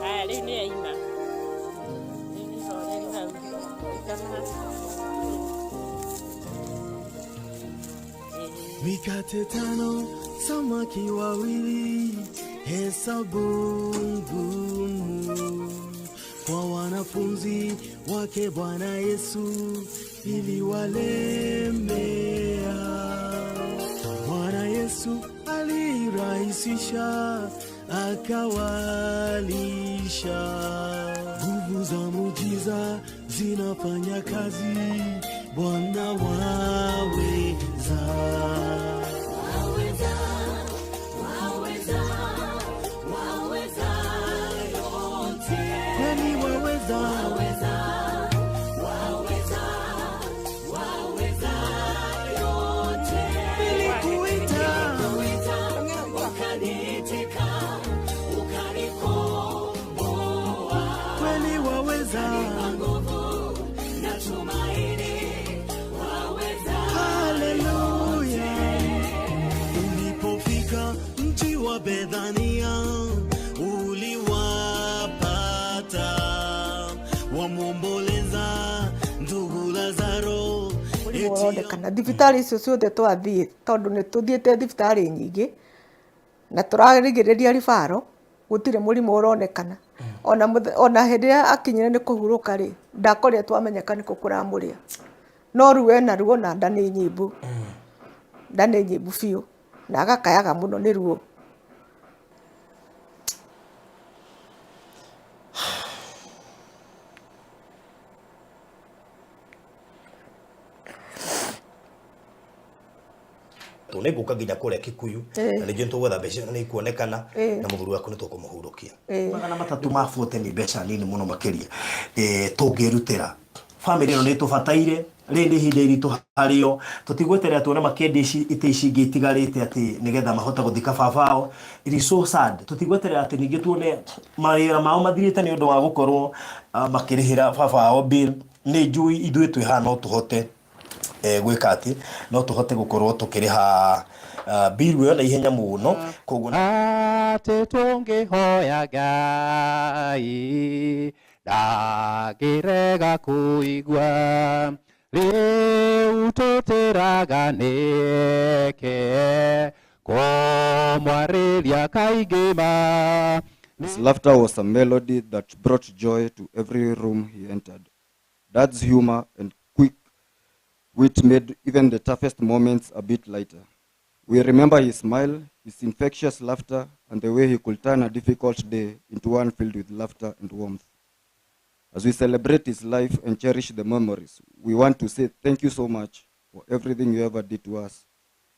Haya, rĩu nĩ yaima. Rĩu nĩ ihoreri hau. Ikara haha. Mikate tano, samaki wawili, hesabu ngumu kwa wanafunzi wake Bwana Yesu iliwalemea. Bwana Yesu alirahisisha akawalisha. Nguvu za muujiza zinafanya kazi, Bwana waweza. Waweza, waweza, waweza yote. Kweli waweza. Waweza, waweza, waweza yote. Nilikuita. Nilikuita, ukaniitika, ukanikomboa. Kweli waweza. Ukanipa nguvu na tumaini, waweza Haleluya. Ulipofika mji wa Bethania, uliwapata wamwomboleza ndugu Lazaro. Mũrimũ ũronekana thibitarĩ icio ciothe twathiĩ tondũ nĩ tũthiĩte thibitarĩ nyingĩ na tũrarigĩrĩria ribaro gũtirĩ mũrimũ ũronekana. Ona ona hĩndĩ ĩrĩa akinyire nĩ kũhurũka rĩ, ndakorire twamenyeka nĩkũ kũramũrĩa. No ruo ena ruo na nda nĩ nyimbu. Nda nĩ nyimbu biũ na agakayaga mũno nĩ ruo. Nĩ ngũka nginya kũrĩa Kikuyu na nĩ njũĩ nĩtũgwetha mbeca icio na nĩ ikuonekana na mũthuri waku nĩ tũkũmũhurũkia. 300 ma 40 nĩ mbeca nini mũno makĩria tũngĩrutĩra. Famĩlĩ ĩno nĩ ĩtũbataire, rĩrĩ nĩ ihinda iritũ harĩo, tũtigweterera tuone makĩendia ici itĩ ici ingĩ itigarĩte atĩ nĩgetha mahote gũthika baba wao. It is so sad. Tũtigweterera atĩ ningĩ tuone mawĩra mao mathirĩte nĩ ũndũ wa gũkorwo makĩrĩhĩra baba wao bill. Nĩ njũĩ ithuĩ twĩ haha no tũhote gwĩka atĩ no tũhote gũkorwo tũkĩrĩha bill ĩyo na ihenya mũno. Koguo Atĩ tũngĩhoya Ngai ndangĩrega kũigua, rĩu tũtĩraga nĩke kũmwarĩria kaingĩ ma. His laughter was a melody that brought joy to every room he entered. Dad's humor and quick wit made even the toughest moments a bit lighter. We remember his smile, his infectious laughter, and the way he could turn a difficult day into one filled with laughter and warmth. As we celebrate his life and cherish the memories, we want to say thank you so much for everything you ever did to us.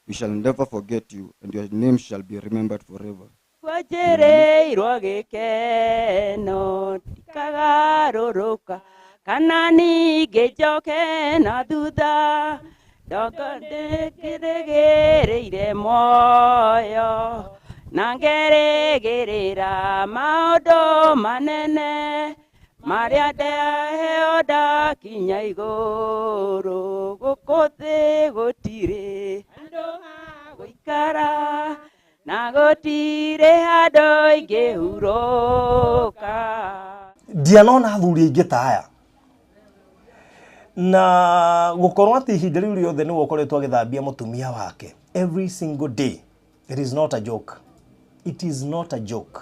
We shall never forget you, and your name shall be remembered forever. Kwanjĩrĩirwo gĩkeno ndikagarũrũka kana ningĩ njoke na thutha ndĩrĩgĩrĩire muoyo na ngerĩgĩrĩra maũndũ manene marĩa ndaheo ndakinya igũrũ gũkũ thĩ gũtirĩ handũ ha gũikara na gũtirĩ handũ ingĩhurũka. Ndianona athuri aingĩ ta aya. Na gũkorwo atĩ ihinda rĩu rĩothe nĩwe ũkoretwo agĩthambia mũtumia wake every single day, it is not a joke, it is not a joke.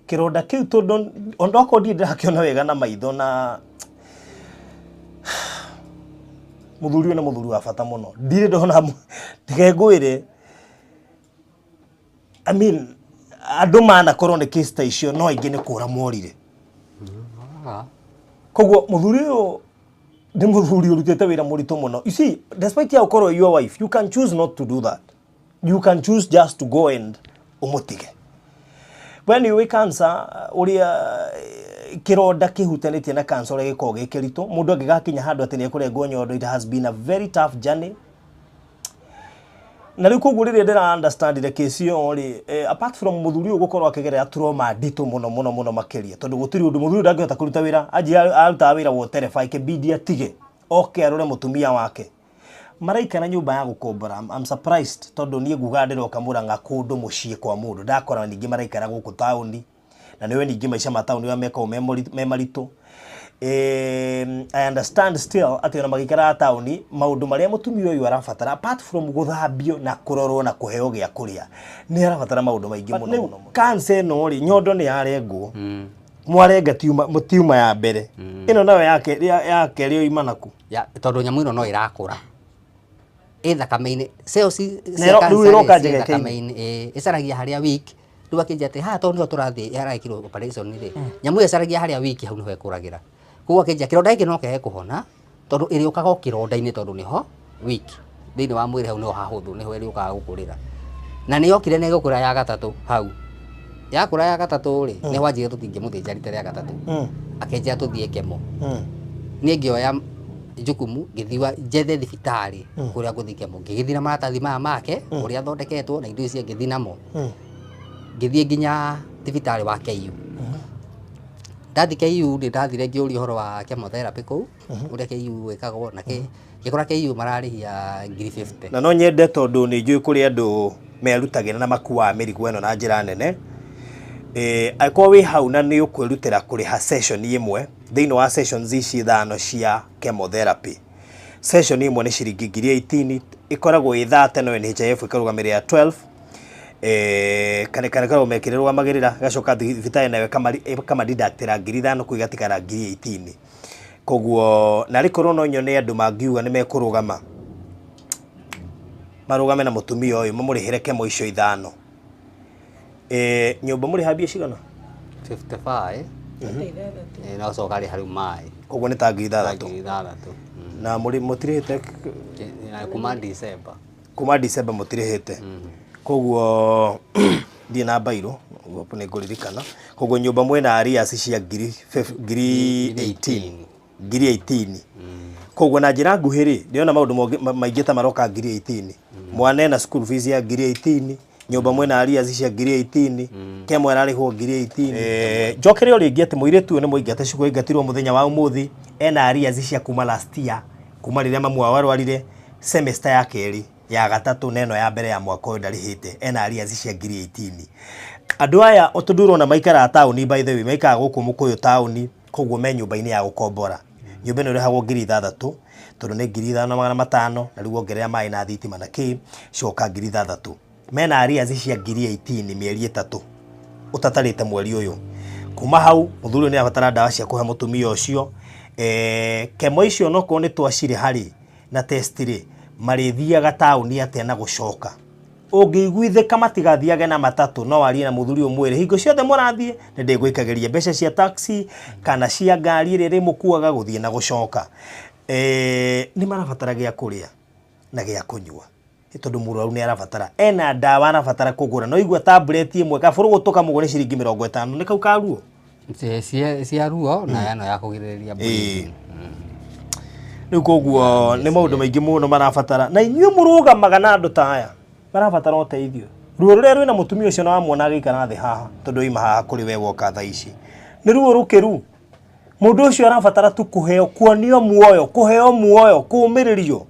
Kĩronda kĩu, tondũ onokorwo ndirĩ ndĩrakĩona wega na maitho, na mũthuri ũyũ nĩ mũthuri wa bata mũno, ndirĩ ndona reke ngwĩre, I mean, andũ manakorwo nĩ case ta icio, no aingĩ nĩ kũra morire. Koguo mũthuri ũyũ nĩ mũthuri ũrutĩte wĩra mũritũ mũno. You see, despite ya gũkorwo your wife, you can choose not to do that, you can choose just to go and ũmũtige. When you cancer, ũrĩa kĩronda kĩhutanĩtie na cancer ũrĩa gĩkoragwo gĩ kĩritũ, mũndũ angĩgakinya handũ atĩ nĩ ekũrengwo nyondo, it has been a very tough journey. Na rĩu koguo rĩrĩa ndĩra understandire case ĩyo rĩ, apart from mũthuri ũyũ gũkorwo akĩgerera trauma nditũ mũno mũno mũno makĩria, tondũ gũtirĩ ũndũ mũthuri ũyũ ndangĩhota kũruta wĩra, anjia arutaga wĩra wa ũtereba, ĩkĩbidi atige oke arore mũtumia wake. Maraikara nyũmba ya gũkombora. I'm surprised, tondũ niĩ ngugaga ndĩroka Mũrang'a kũndũ mũciĩ kwa mũndũ, ndakora ningĩ maraikara gũkũ taũni, na nĩwe ningĩ maica ma taũni ũrĩa mekoragwo me maritũ. I understand still atĩ ona magĩikaraga taũni, maũndũ marĩa mũtumia ũyũ arabatara apart from gũthambio na kũrorwo na kũheo gĩa kũrĩa, nĩ arabatara maũndũ maingĩ mũno mũno mũno. Cancer ĩno rĩ, nyondo nĩ yarengwo, mwarenga tiuma ya mbere, ĩno nayo ya kerĩ yoima naku? Ya, tondũ nyamũ ĩno no ĩrakũra ĩ thakame-inĩ, cells Na cia rĩu cancer ĩroka rĩ, ciĩ njegeke-inĩ. thakame-inĩ, ĩ, ĩcaragia harĩa weak. Rĩu akĩnjia atĩ haha tondũ nĩho tũrathiĩ harekirwo operation rĩ, nyamũ ĩyo ĩcaragia harĩa weak, hau nĩho ĩkũragĩra. Koguo akĩnjia kĩronda gĩkĩ no kĩage kũhona, tondũ ĩrĩũkaga o kĩronda-inĩ, tondũ nĩho weak thĩinĩ wa mwĩrĩ, hau nĩho hahũthũ, nĩho ĩrĩũkaga gũkũrĩra. Na nĩ yokire na ĩgũkũra ya gatatũ hau. Yakũra ya gatatũ rĩ, nĩho anjĩrire tũtingĩmũthĩnja rita rĩa gatatũ. Akĩnjĩra tũthiĩ kemo. Niĩ ngĩoya jukumu, ngĩthiĩ njethe thibitarĩ kũrĩa ngũthiĩ kemo, ngĩgĩthiĩ na maratathi maya make ũrĩa athondeketwo na indo ici, ngĩthiĩ namo, ngĩthiĩ nginya thibitarĩ wa KU. Ndathiĩ KU nĩ ndathire ngĩũria ũhoro wa chemotherapy kũu, ũrĩa KU ĩkagwo, na ngĩkora KU mararĩhia 50,000. Na no nyende, tondũ nĩ njũĩ kũrĩ andũ merutagĩra na makuaga mĩrigo ĩno na njĩra nene, angĩkorwo wĩ hau na nĩ ũkwĩrutĩra kũrĩha session ĩmwe thĩinĩ wa sessions ici ithano cia chemotherapy, session ĩmwe nĩ ciringi 18,000, ĩkoragwo ĩ 30, no NHIF ĩkarũgamĩrĩra 12, kana ĩkoragwo mekĩrũgamagĩrĩra, ĩgacoka thibitarĩ nayo ĩkamadeductĩra 5,000, kũu igatigara 18,000. Koguo narĩ korwo no nyone andũ mangiuga nĩ mekũrũgama, marũgame na mũtumia ũyũ, mamũrĩhĩre kemo icio ithano. Nyũmba mũrĩha mbia cigana? 55. Na ũcoka rĩha rĩu maĩ. Koguo nĩ ta 6,000. 6,000. Na mũrĩ mũtirĩhĩte? Na kuma December. Kuma December mũtirĩhĩte. Koguo ndirĩ na mbairũ, ũguo nĩ ngũririkana. Koguo nyũmba mwĩna arrears cia 18,000, 18,000. Koguo na njĩra nguhĩ rĩ, ndĩrona maũndũ maingĩ ta maroka 18,000. Mwana ena school fees ya 18,000, nyũmba mwĩna arrears cia 18,000, kemo ĩrarĩhwo 18,000. Njokere o rĩngĩ atĩ mũirĩtu ũyũ nĩ mũingate cukuru, aingatirwo mũthenya wa ũmũthĩ, ena arrears cia kuma last year, kuma rĩrĩa mamu wao arwarire, semester ya kerĩ, ya gatatũ na ĩno ya mbere ya mwaka ũyũ ndarĩhĩte, ena arrears cia 18,000. Andũ aya tondũ ũrona maikaraga taũni, by the way, maikaraga gũkũ Mũkũyũ taũni, koguo me nyũmba-inĩ ya gũkombora. Nyũmba ĩno ĩrĩhagwo 6,000, tondũ nĩ 5,500, na rĩu wongerera maĩ na thitima na kĩ, cigoka 6,000. Mena arrears cia 18,000 mĩeri 3 ũtatarĩte mweri ũyũ. Kuma hau mũthuri ũyũ nĩ arabatara ndawa cia kũhe mũtumia ũcio. Kemo icio nokorwo nĩ twacirĩha rĩ na test rĩ, marĩthiaga taũni atĩa na gũcoka? Ũngĩiguithĩka matigathiage na matatũ, no warie na mũthuri ũmwĩre hingo ciothe mũrathiĩ nĩ ndĩgũikagĩria mbeca cia taxi kana cia ngari ĩrĩa ĩrĩmũkuaga gũthiĩ na gũcoka. Nĩ marabatara gĩa kũrĩa na gĩa kũnyua, tondũ mũrwaru nĩ arabatara, ena ndawa arabatara kũgũra, no igua tablet ĩmwe kabũrũgũtũ kamũgũre ciringi 50, nĩ kau ka ruo. Cia ruo na ĩno ya kũgirĩrĩria bleeding. Rĩu koguo nĩ maũndũ maingĩ mũno marabatara, na inyuĩ mũrũgamaga na andũ ta aya marabatara ũteithio. Ruo rũrĩa rwĩna mũtumia ũcio na wamuona agĩikara thĩ haha, tondũ oima haha kũrĩ we woka thaa ici, nĩ ruo rũkĩru. Mũndũ ũcio arabatara tu kũheo, kuonio muoyo, kũheo muoyo, kũũmĩrĩrio,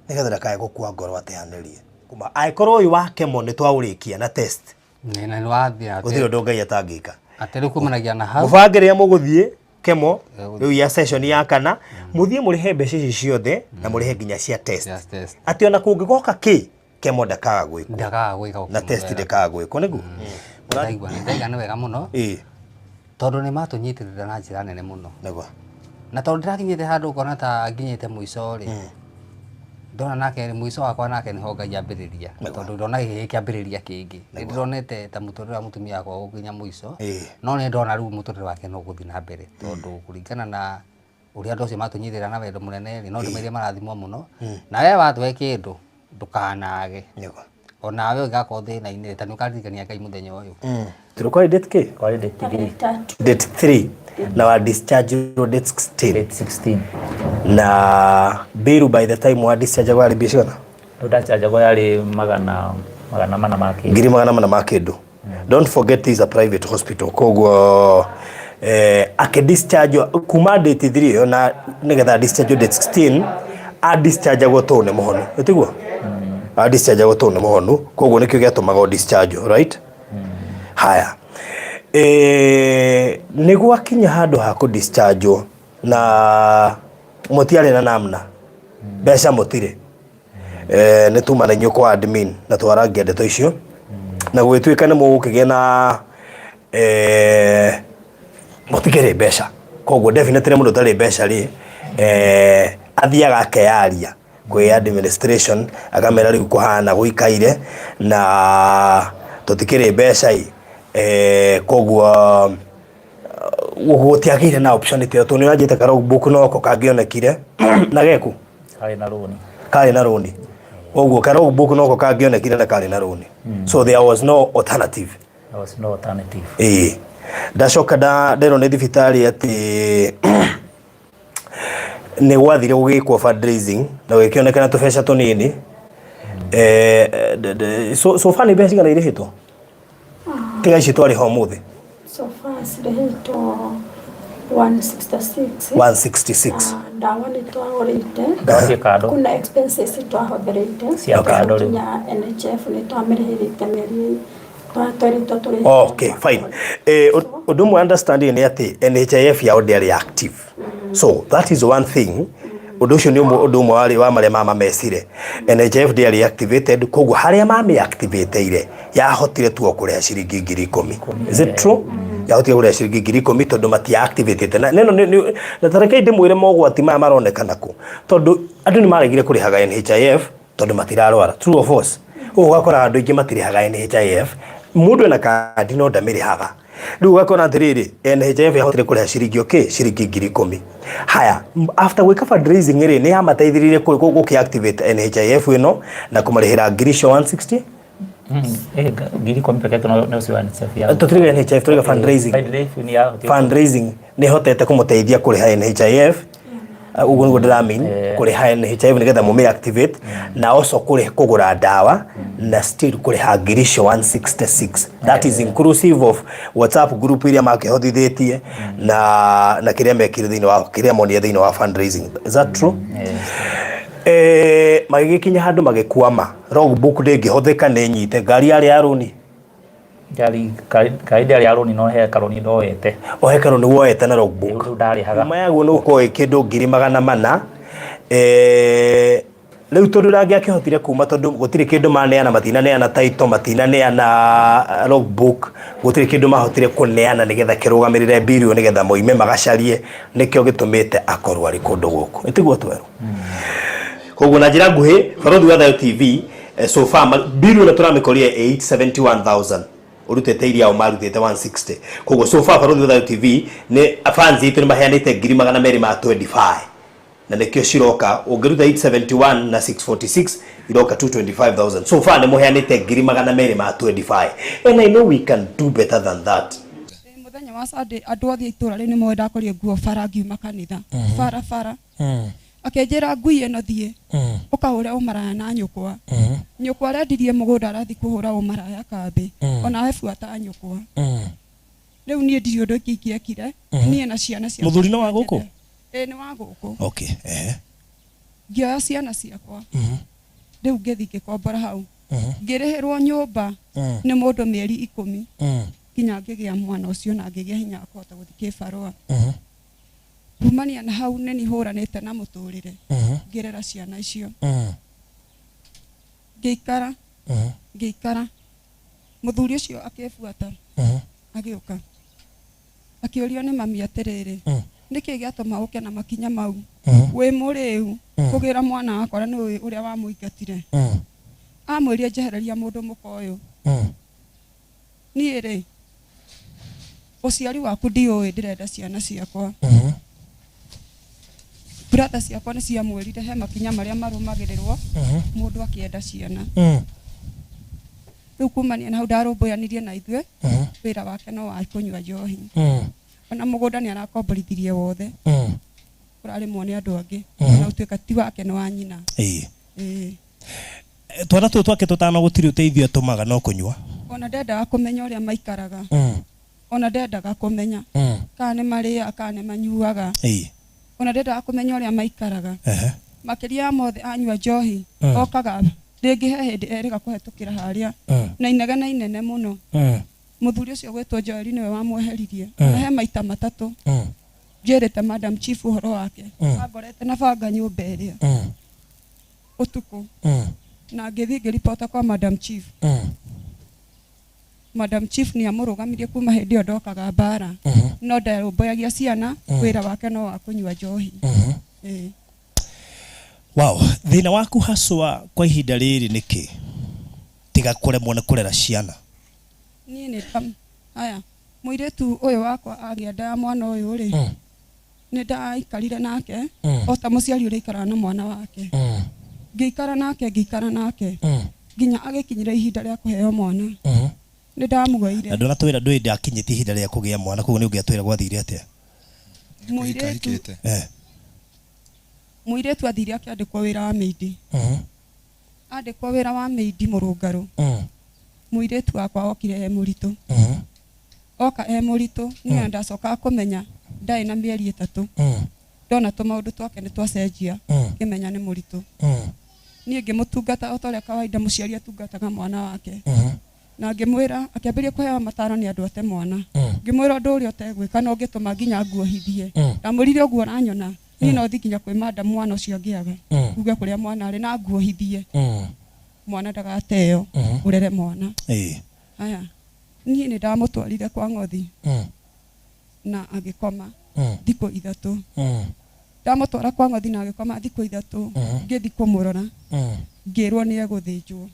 nĩgetha ndakae gũkua ngoro ateanĩrie. Kuma angĩkorwo ũyũ wa kemo nĩ twaũrĩkia na test, Nĩ na nĩ wathiĩ gũtirĩ ũndũ Ngai atangĩka. Atĩ rĩu kumanagia na hau. Mũbange rĩrĩa mũgũthiĩ. Kemo rĩu ya session ya kana mũthiĩ mũrĩhe mbeca ici ciothe na mũrĩhe nginya cia test atĩ ona kũngĩgoka kĩ kemo ndakaga gwĩkwo Ndakaga gwĩka na test ndĩkaga gwĩkwo nĩguo. Ndaigua ndaigua nĩ wega mũno. Ĩĩ. Tondũ nĩ matũnyitĩrĩra na njĩra nene mũno. Nĩguo. Na tondũ ndĩrakinyĩte handũ ngona ta nginyĩte mũico rĩ, ndona nake mũico wakwa nake nĩho Ngai ambĩrĩria, tondũ ndona gĩkĩ gĩkĩambĩrĩria kĩngĩ. Nĩ ndĩronete ta mũtũrĩre wa mũtumia wakwa ũgũkinya mũico, no nĩ ndona rĩu mũtũrĩre wake no ũgũthiĩ na mbere, tondũ kũringana na ũrĩa andũ acio matũnyitĩrĩra na wendo mũnene rĩ, no ndĩmerire marathimwo mũno. Na we watũhe kĩndũ ndũkanage. Onawe ũngĩgakorwo thĩna-inĩ rĩ, ta nĩ ũkaririkania Ngai mũthenya ũyũ. Tũrĩ date kĩ? Kwarĩ date 3. Date 3 na wa discharge date 16. Date 16. Na bill by the time wa discharge warĩ mbia cigana? Rĩu ndachanjagwo yarĩ 400 ma kĩndũ. 400 ma kĩndũ. Don't forget this is a private hospital koguo akĩ discharge kuma date 3 ĩyo na nĩgetha discharge date 16 a discharge agwo tondũ nĩ mũhonu ĩtiguo a discharge agwo tondũ nĩ mũhonu koguo nĩkĩo gĩatũmaga o discharge, right? Haya, nĩ gwakinya handũ ha kũ discharge na mũtiarĩ na namna mbeca mũtirĩ, nĩ tuma na inyuĩ kwa admin na twarangia ndeto icio na gũgĩtuĩka nĩ mũgũkĩgĩa na mũtikĩrĩ mbeca. Koguo definitely mũndũ ũtarĩ mbeca rĩ, athiaga akeyaria kwĩ administration akamera rĩu kũhana gũikaire na tũtikĩrĩ mbeca ĩ, koguo gũtiagĩire na option ta ĩyo tondũ nĩ ũranjĩte ka logbook noko kangĩonekire na geku Karĩ na rũni. Karĩ na rũni, koguo ka logbook noko kangĩonekire na karĩ na rũni, so there was no alternative. There was no alternative. Ĩĩ, ndacoka nderwo nĩ thibitarĩ atĩ nĩ gwathire gũgĩkwo fundraising na gũgĩkĩonekana tũbeca tũnini. So far nĩ mbeca cigana irĩhĩtwo tiga ici twarĩha ũmũthĩ? So far cirĩhĩtwo 166. 166. Na ndawa nĩ twagũrĩte. Ndawa ciĩ kando. Kuna expenses twahũthĩrĩte. Cia kando rĩu. Nginya NHIF nĩ twamĩrĩhĩrĩte mĩeri tweritwo tũrĩhe. Okay, fine. Ũndũ ũmwe understanding nĩ atĩ NHIF yao ndĩarĩ active, so that is one thing. Ũndũ ũcio nĩ ũndũ ũmwe warĩ wa marĩa mamamecire. NHIF ndĩarĩ activated, koguo harĩa mamĩ activateire yahotire tu o kũrĩha ciringi 10,000. Is it true? Yahotire kũrĩha ciringi 10,000 tondũ matia activated na neno na tareke ndĩmwĩre mogwati maya maronekana kũ, tondũ andũ nĩ maregire kũrĩhaga NHIF tondũ matirarwara. True or false? Ũguo ũgakora andũ aingĩ matirĩhaga NHIF, mũndũ ena kandi no ndamĩrĩhaga. Rĩu ũgakora atĩrĩrĩ, NHIF yahotire kũrĩha ciringi, okay, ciringi 10,000. Haya, after gwĩka fundraising rĩ, nĩ yamateithĩrĩirie gũkĩ activate NHIF ĩno na kũmarĩhĩra ngiri icio 160. 10,000 peke yake no cio NHIF ya. Tũtirĩga NHIF, tũrĩga fundraising. Fundraising nĩ yahotire. Fundraising nĩ hotete kũmũteithia kũrĩha NHIF, ũguo nĩguo ndĩramean, kũrĩha NHIF nĩgetha mũmĩ activate na also kũrĩha kũgũra ndawa na still kũrĩha ngiri icio 166. That is inclusive of WhatsApp group iria makĩhotithĩtie na kĩrĩa mekire thĩinĩ wa kĩrĩa monire thĩinĩ wa fundraising. Is that true? Magĩgĩkinya handũ magĩkwama, logbook ndĩngĩhũthĩka nĩ nyite ngari yarĩ ya rũni. Ngari ngari ndĩarĩ ya rũni no he karũni ndoete. O he karũni woete na logbook. Rĩu ndarĩhaga. Nyuma yaguo nĩ gũkorwo ĩ kĩndũ 400,000. Rĩu tondũ ndangĩakĩhotire kuma tondũ gũtirĩ kĩndũ maneana, matinaneana title, matinaneana logbook, gũtirĩ kĩndũ mahotire kũneana nĩgetha kĩrũgamĩrĩre mbiri ĩyo nĩgetha moime magacarie, nĩkĩo gĩtũmĩte akorwo arĩ kũndũ gũkũ ĩtiguo twerũ. Koguo na njĩra nguhĩ, Barothi wa Thayo TV, so far mbiri ĩno tũramĩkorire 871,000 ũrutĩte iria o marutĩte 160. Koguo so far Barothi wa Thayo TV nĩ fans itũ nĩ maheanĩte 225,000 na nĩkĩo ciroka ũngĩruta 871 na 646 iroka 225,000. So far nĩ mũheanĩte 225,000 and I know we can do better than that. Mũthenya wa Sunday andũ othe a itũra rĩu nĩ moĩ ndakorire nguo bara ngiuma kanitha bara bara, akĩnjĩra ngui ĩno thiĩ ũkahũre ũmaraya na nyũkwa. Nyũkwa arendirie mũgũnda arathiĩ kũhũra ũmaraya kambĩ. Onawe buata nyũkwa. Rĩu niĩ ndirĩ ũndũ ingĩ ingĩekire. Niĩ na ciana ciakwa. Mũthuri nĩ wa gũkũ? Ĩĩ, nĩ wa gũkũ. Okay, ehe. Ngĩoya ciana ciakwa rĩu ngĩthiĩ ngĩkombora hau, ngĩrĩhĩrwo nyũmba nĩ mũndũ mĩeri 10 nginya ngĩgĩa mwana ũcio na ngĩgĩa hinya wa kũhota gũthiĩ kĩbarũa. Kumania na hau nĩ niĩ hũranĩte na mũtũrĩre ngĩrera ciana icio. Ngĩikara ngĩikara, mũthuri ũcio akĩbuata agĩũka akĩũrio nĩ mami atĩrĩrĩ, nĩkĩ gĩatũma ũke na makinya mau wĩ mũrĩu kũgĩra mwana wakwa na nĩũĩ ũrĩa wamũingatire? Amwĩrire njehereria mũndũ mũka ũyũ, niĩ rĩ ũciari waku ndiũĩ, ndĩrenda ciana ciakwa. Brother ciakwa nĩ ciamwĩrire he makinya marĩa marũmagĩrĩrwo mũndũ akĩenda ciana. Rĩu kumania na hau ndarũmbũyanirie na ithuĩ, wĩra wake no wa kũnyua njohi. Ona mũgũnda nĩ arakomborithirie wothe, ũrarĩmwo nĩ andũ angĩ, ona ũtuĩka ti wake nĩ wa nyina. Ĩĩ. Ĩĩ. Twana tũtũ twake tũtano gũtirĩ ũteithio atũmaga no kũnyua. Ona ndendaga kũmenya ũrĩa maikaraga, ona ndendaga kũmenya kana nĩ marĩaga kana nĩ manyuaga, ona ndendaga kũmenya ũrĩa maikaraga. Makĩria ya mothe anyua njohi, okaga rĩngĩ he hĩndĩ erĩga kũhetũkĩra harĩa na inegene inene mũno. Mũthuri ũcio gwĩtwo Joeli nĩwe wamweheririe. Ona he maita matatũ njĩrĩte Madam Chief ũhoro wake, angorete na banga nyũmba ĩrĩa ũtukũ, na ngĩthiĩ ngĩribota kwa Madam Chief. Madam Chief nĩ amũrũgamirie kuma hĩndĩ ĩyo ndokaga mbara, no ndarũmbũyagia ciana, wĩra wake no wa kũnyua njohi. Ĩĩ. Wow, thĩna waku haswa kwa ihinda rĩrĩ nĩ kĩ? Tiga kũremwo nĩ kũrera ciana. Niĩ nĩ haya, mũirĩtu ũyũ wakwa agĩa nda ya mwana ũyũ rĩ, nĩ ndaikarire nake o ta mũciari ũrĩa aikaraga na mwana wake. Ngĩikara nake, ngĩikara nake nginya agĩkinyĩra ihinda rĩa kũheo mwana. Nĩ ndamuoire. Na ndũnatwĩra ndũĩ ndakinyĩtie ihinda rĩa kũgĩa mwana, koguo nĩ ũngĩatwĩra gwathire atĩa? Mũirĩtu mũirĩtu athire akĩandĩkwo wĩra wa mĩindi. Andĩkwo wĩra wa mĩindi mũrũngarũ. Mũirĩtu wakwa okire e mũritũ. Oka e mũritũ, niĩ ndacokaga kũmenya ndarĩ na mĩeri 3. Ndona tũmaũndũ twake nĩ twacenjia, ngĩmenya nĩ mũritũ. Niĩ ngĩmũtungata o ta ũrĩa kawaida mũciari atungataga mwana wake. Na ngĩmwĩra, akĩambĩrĩria kũheo mataro nĩ andũ ate mwana. Ngĩmwĩra ũndũ ũrĩa ũtegwĩka na ũngĩtũma nginya nguohithie. Ndamwĩrire ũguo ũranyona, niĩ no thiĩ nginya kwĩ madam mwana ũcio angĩaga. Uge kũrĩa mwana arĩ na nguohithie. Mwana ndagateo, ũrere mwana. Haya, niĩ nĩ ndamũtwarire kwa ng'othi na agĩkoma thikũ 3. Ndamũtwara kwa ng'othi na agĩkoma thikũ 3, ngĩthiĩ kũmũrora, ngĩrwo nĩ egũthĩnjwo.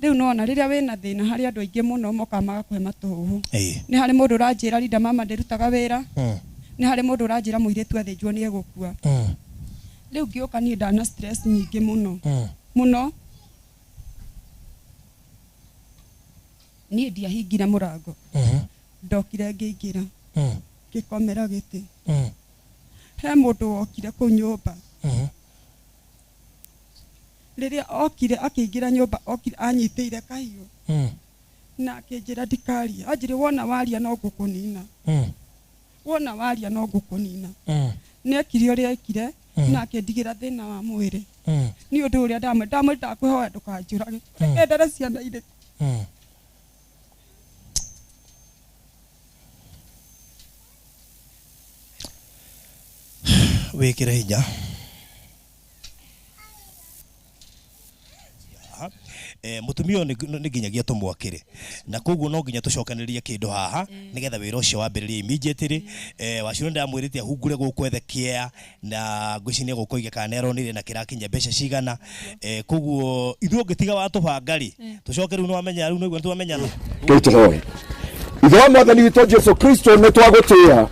Rĩu nĩwona rĩrĩa wĩna thĩna harĩ andũ aingĩ mũno mokaga magakũhe matũhũhũ. Nĩ harĩ mũndũ ũranjĩra Linda mama ndĩrutaga wĩra, nĩ harĩ mũndũ ũranjĩra mũirĩtu athĩnjwo nĩ egũkua. Rĩu ngĩũka niĩ ndana stress nyingĩ mũno mũno. Niĩ ndiahingire mũrango, ndokire ngĩingĩra, ngĩkomera gĩtĩ. He mũndũ wokire kũu nyũmba. Rĩrĩa okire akĩingĩra nyũmba, okire anyitĩire kahiũ na akĩnjĩra ndikarie. Anjĩrire wona waria no ngũkũnina, wona waria no ngũkũnina. Nĩ ekire ũrĩa ekire na akĩndigĩra thĩna wa mwĩrĩ. Nĩ ũndũ ũrĩa ndamwĩra ndakũhoya ndũkanjũrage, reke ndere ciana irĩkũ. Wĩkĩre hinya. Mũtumia ũyũ nĩ nginyagia tũmwakĩre, na koguo no nginya tũcokanĩrĩrie kĩndũ haha nĩgetha wĩra ũcio wambĩrĩrie immediately. Waciũ nĩndamwĩrĩte ahungure gũkũ ethe kĩea, na ngwĩciria nĩ egũka oige kana nĩ aronire na kĩrakinyia mbeca cigana. Koguo ithuĩ ũngĩtiga watũbanga rĩ, tũcoke rĩu nĩwamenya, rĩu nĩguo nĩtwamenyana. Rĩu tũhoe. Ithe wa Mwathani witũ Jesu Kristo, nĩ twagũtĩĩa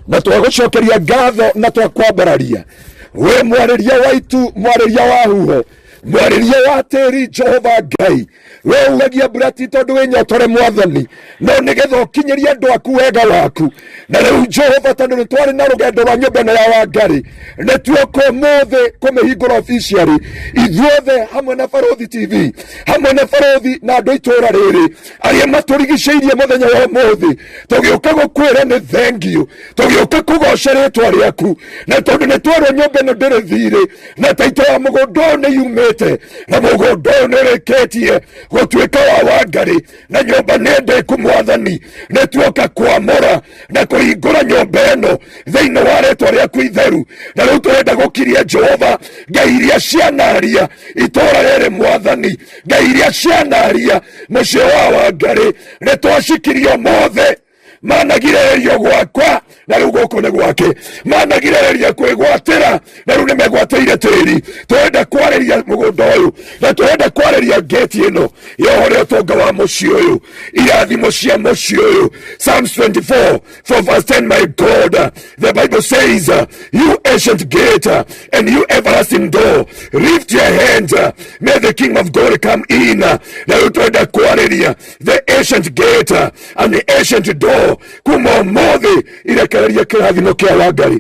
na twagũcokeria ngatho na twakwambararia. We mwarĩria wa itu, mwarĩria wa huho, mwarĩria wa tĩri, Jehova Ngai, we ugagia mbura ti tondũ wĩ nyotore Mwathani, no nĩgetha ũkinyĩrie andũ aku wega waku. Na rĩu Jehova, tondũ nĩ twarĩ na rũgendo rwa nyũmba ĩno ya Wangari, nĩ tuoka ũmũthĩ kũmĩhingũra officially ithuothe hamwe na Barũthi TV, hamwe na Barũthi na andũ a itũũra rĩrĩ arĩa matũrigicĩirie mũthenya wa ũmũthĩ, tũgĩũka gũkwĩra nĩ thengiũ, tũgĩũka kũgoca rĩtwa rĩaku, na tondũ nĩ twerwo nyũmba ĩno ndĩrĩ thirĩ, na taito ya mũgũnda ũyũ nĩ yumĩte, na mũgũnda ũyũ nĩ ũrĩkĩtie gũtuĩka wa Wangari, na nyũmba nĩ ndĩku Mwathani, nĩ tuoka kwamũra na kũhe Kũhingũra nyũmba ĩno thĩinĩ wa rĩtwa rĩaku itheru. Na rĩu tũrenda gũkiria Jehova ngai iria cianaria itũũra rĩrĩ mwathani, ngai iria cianaria mũciĩ wa Wangarĩ, nĩ twacikirio mothe managirĩrĩrio gwakwa na rĩu gũkũ nĩ gwake, managirĩrĩria kwĩgwatĩra na rĩu nĩ megwatĩire tĩri. Tũrenda kwarĩria mũgũnda ũyũ na tũrenda kwarĩria ngĩti ĩno yohore ũtonga wa mũciĩ ũyũ, irathimo cia mũciĩ ũyũ. Psalms 24 from verse 10, my God, the Bible says, you ancient gate and you everlasting door, lift your hands, may the King of glory come in. Na rĩu tũrenda kwarĩria the ancient gate and the ancient door kuma ũmũthĩ irekererie kĩrathimo kĩa Wangarĩ.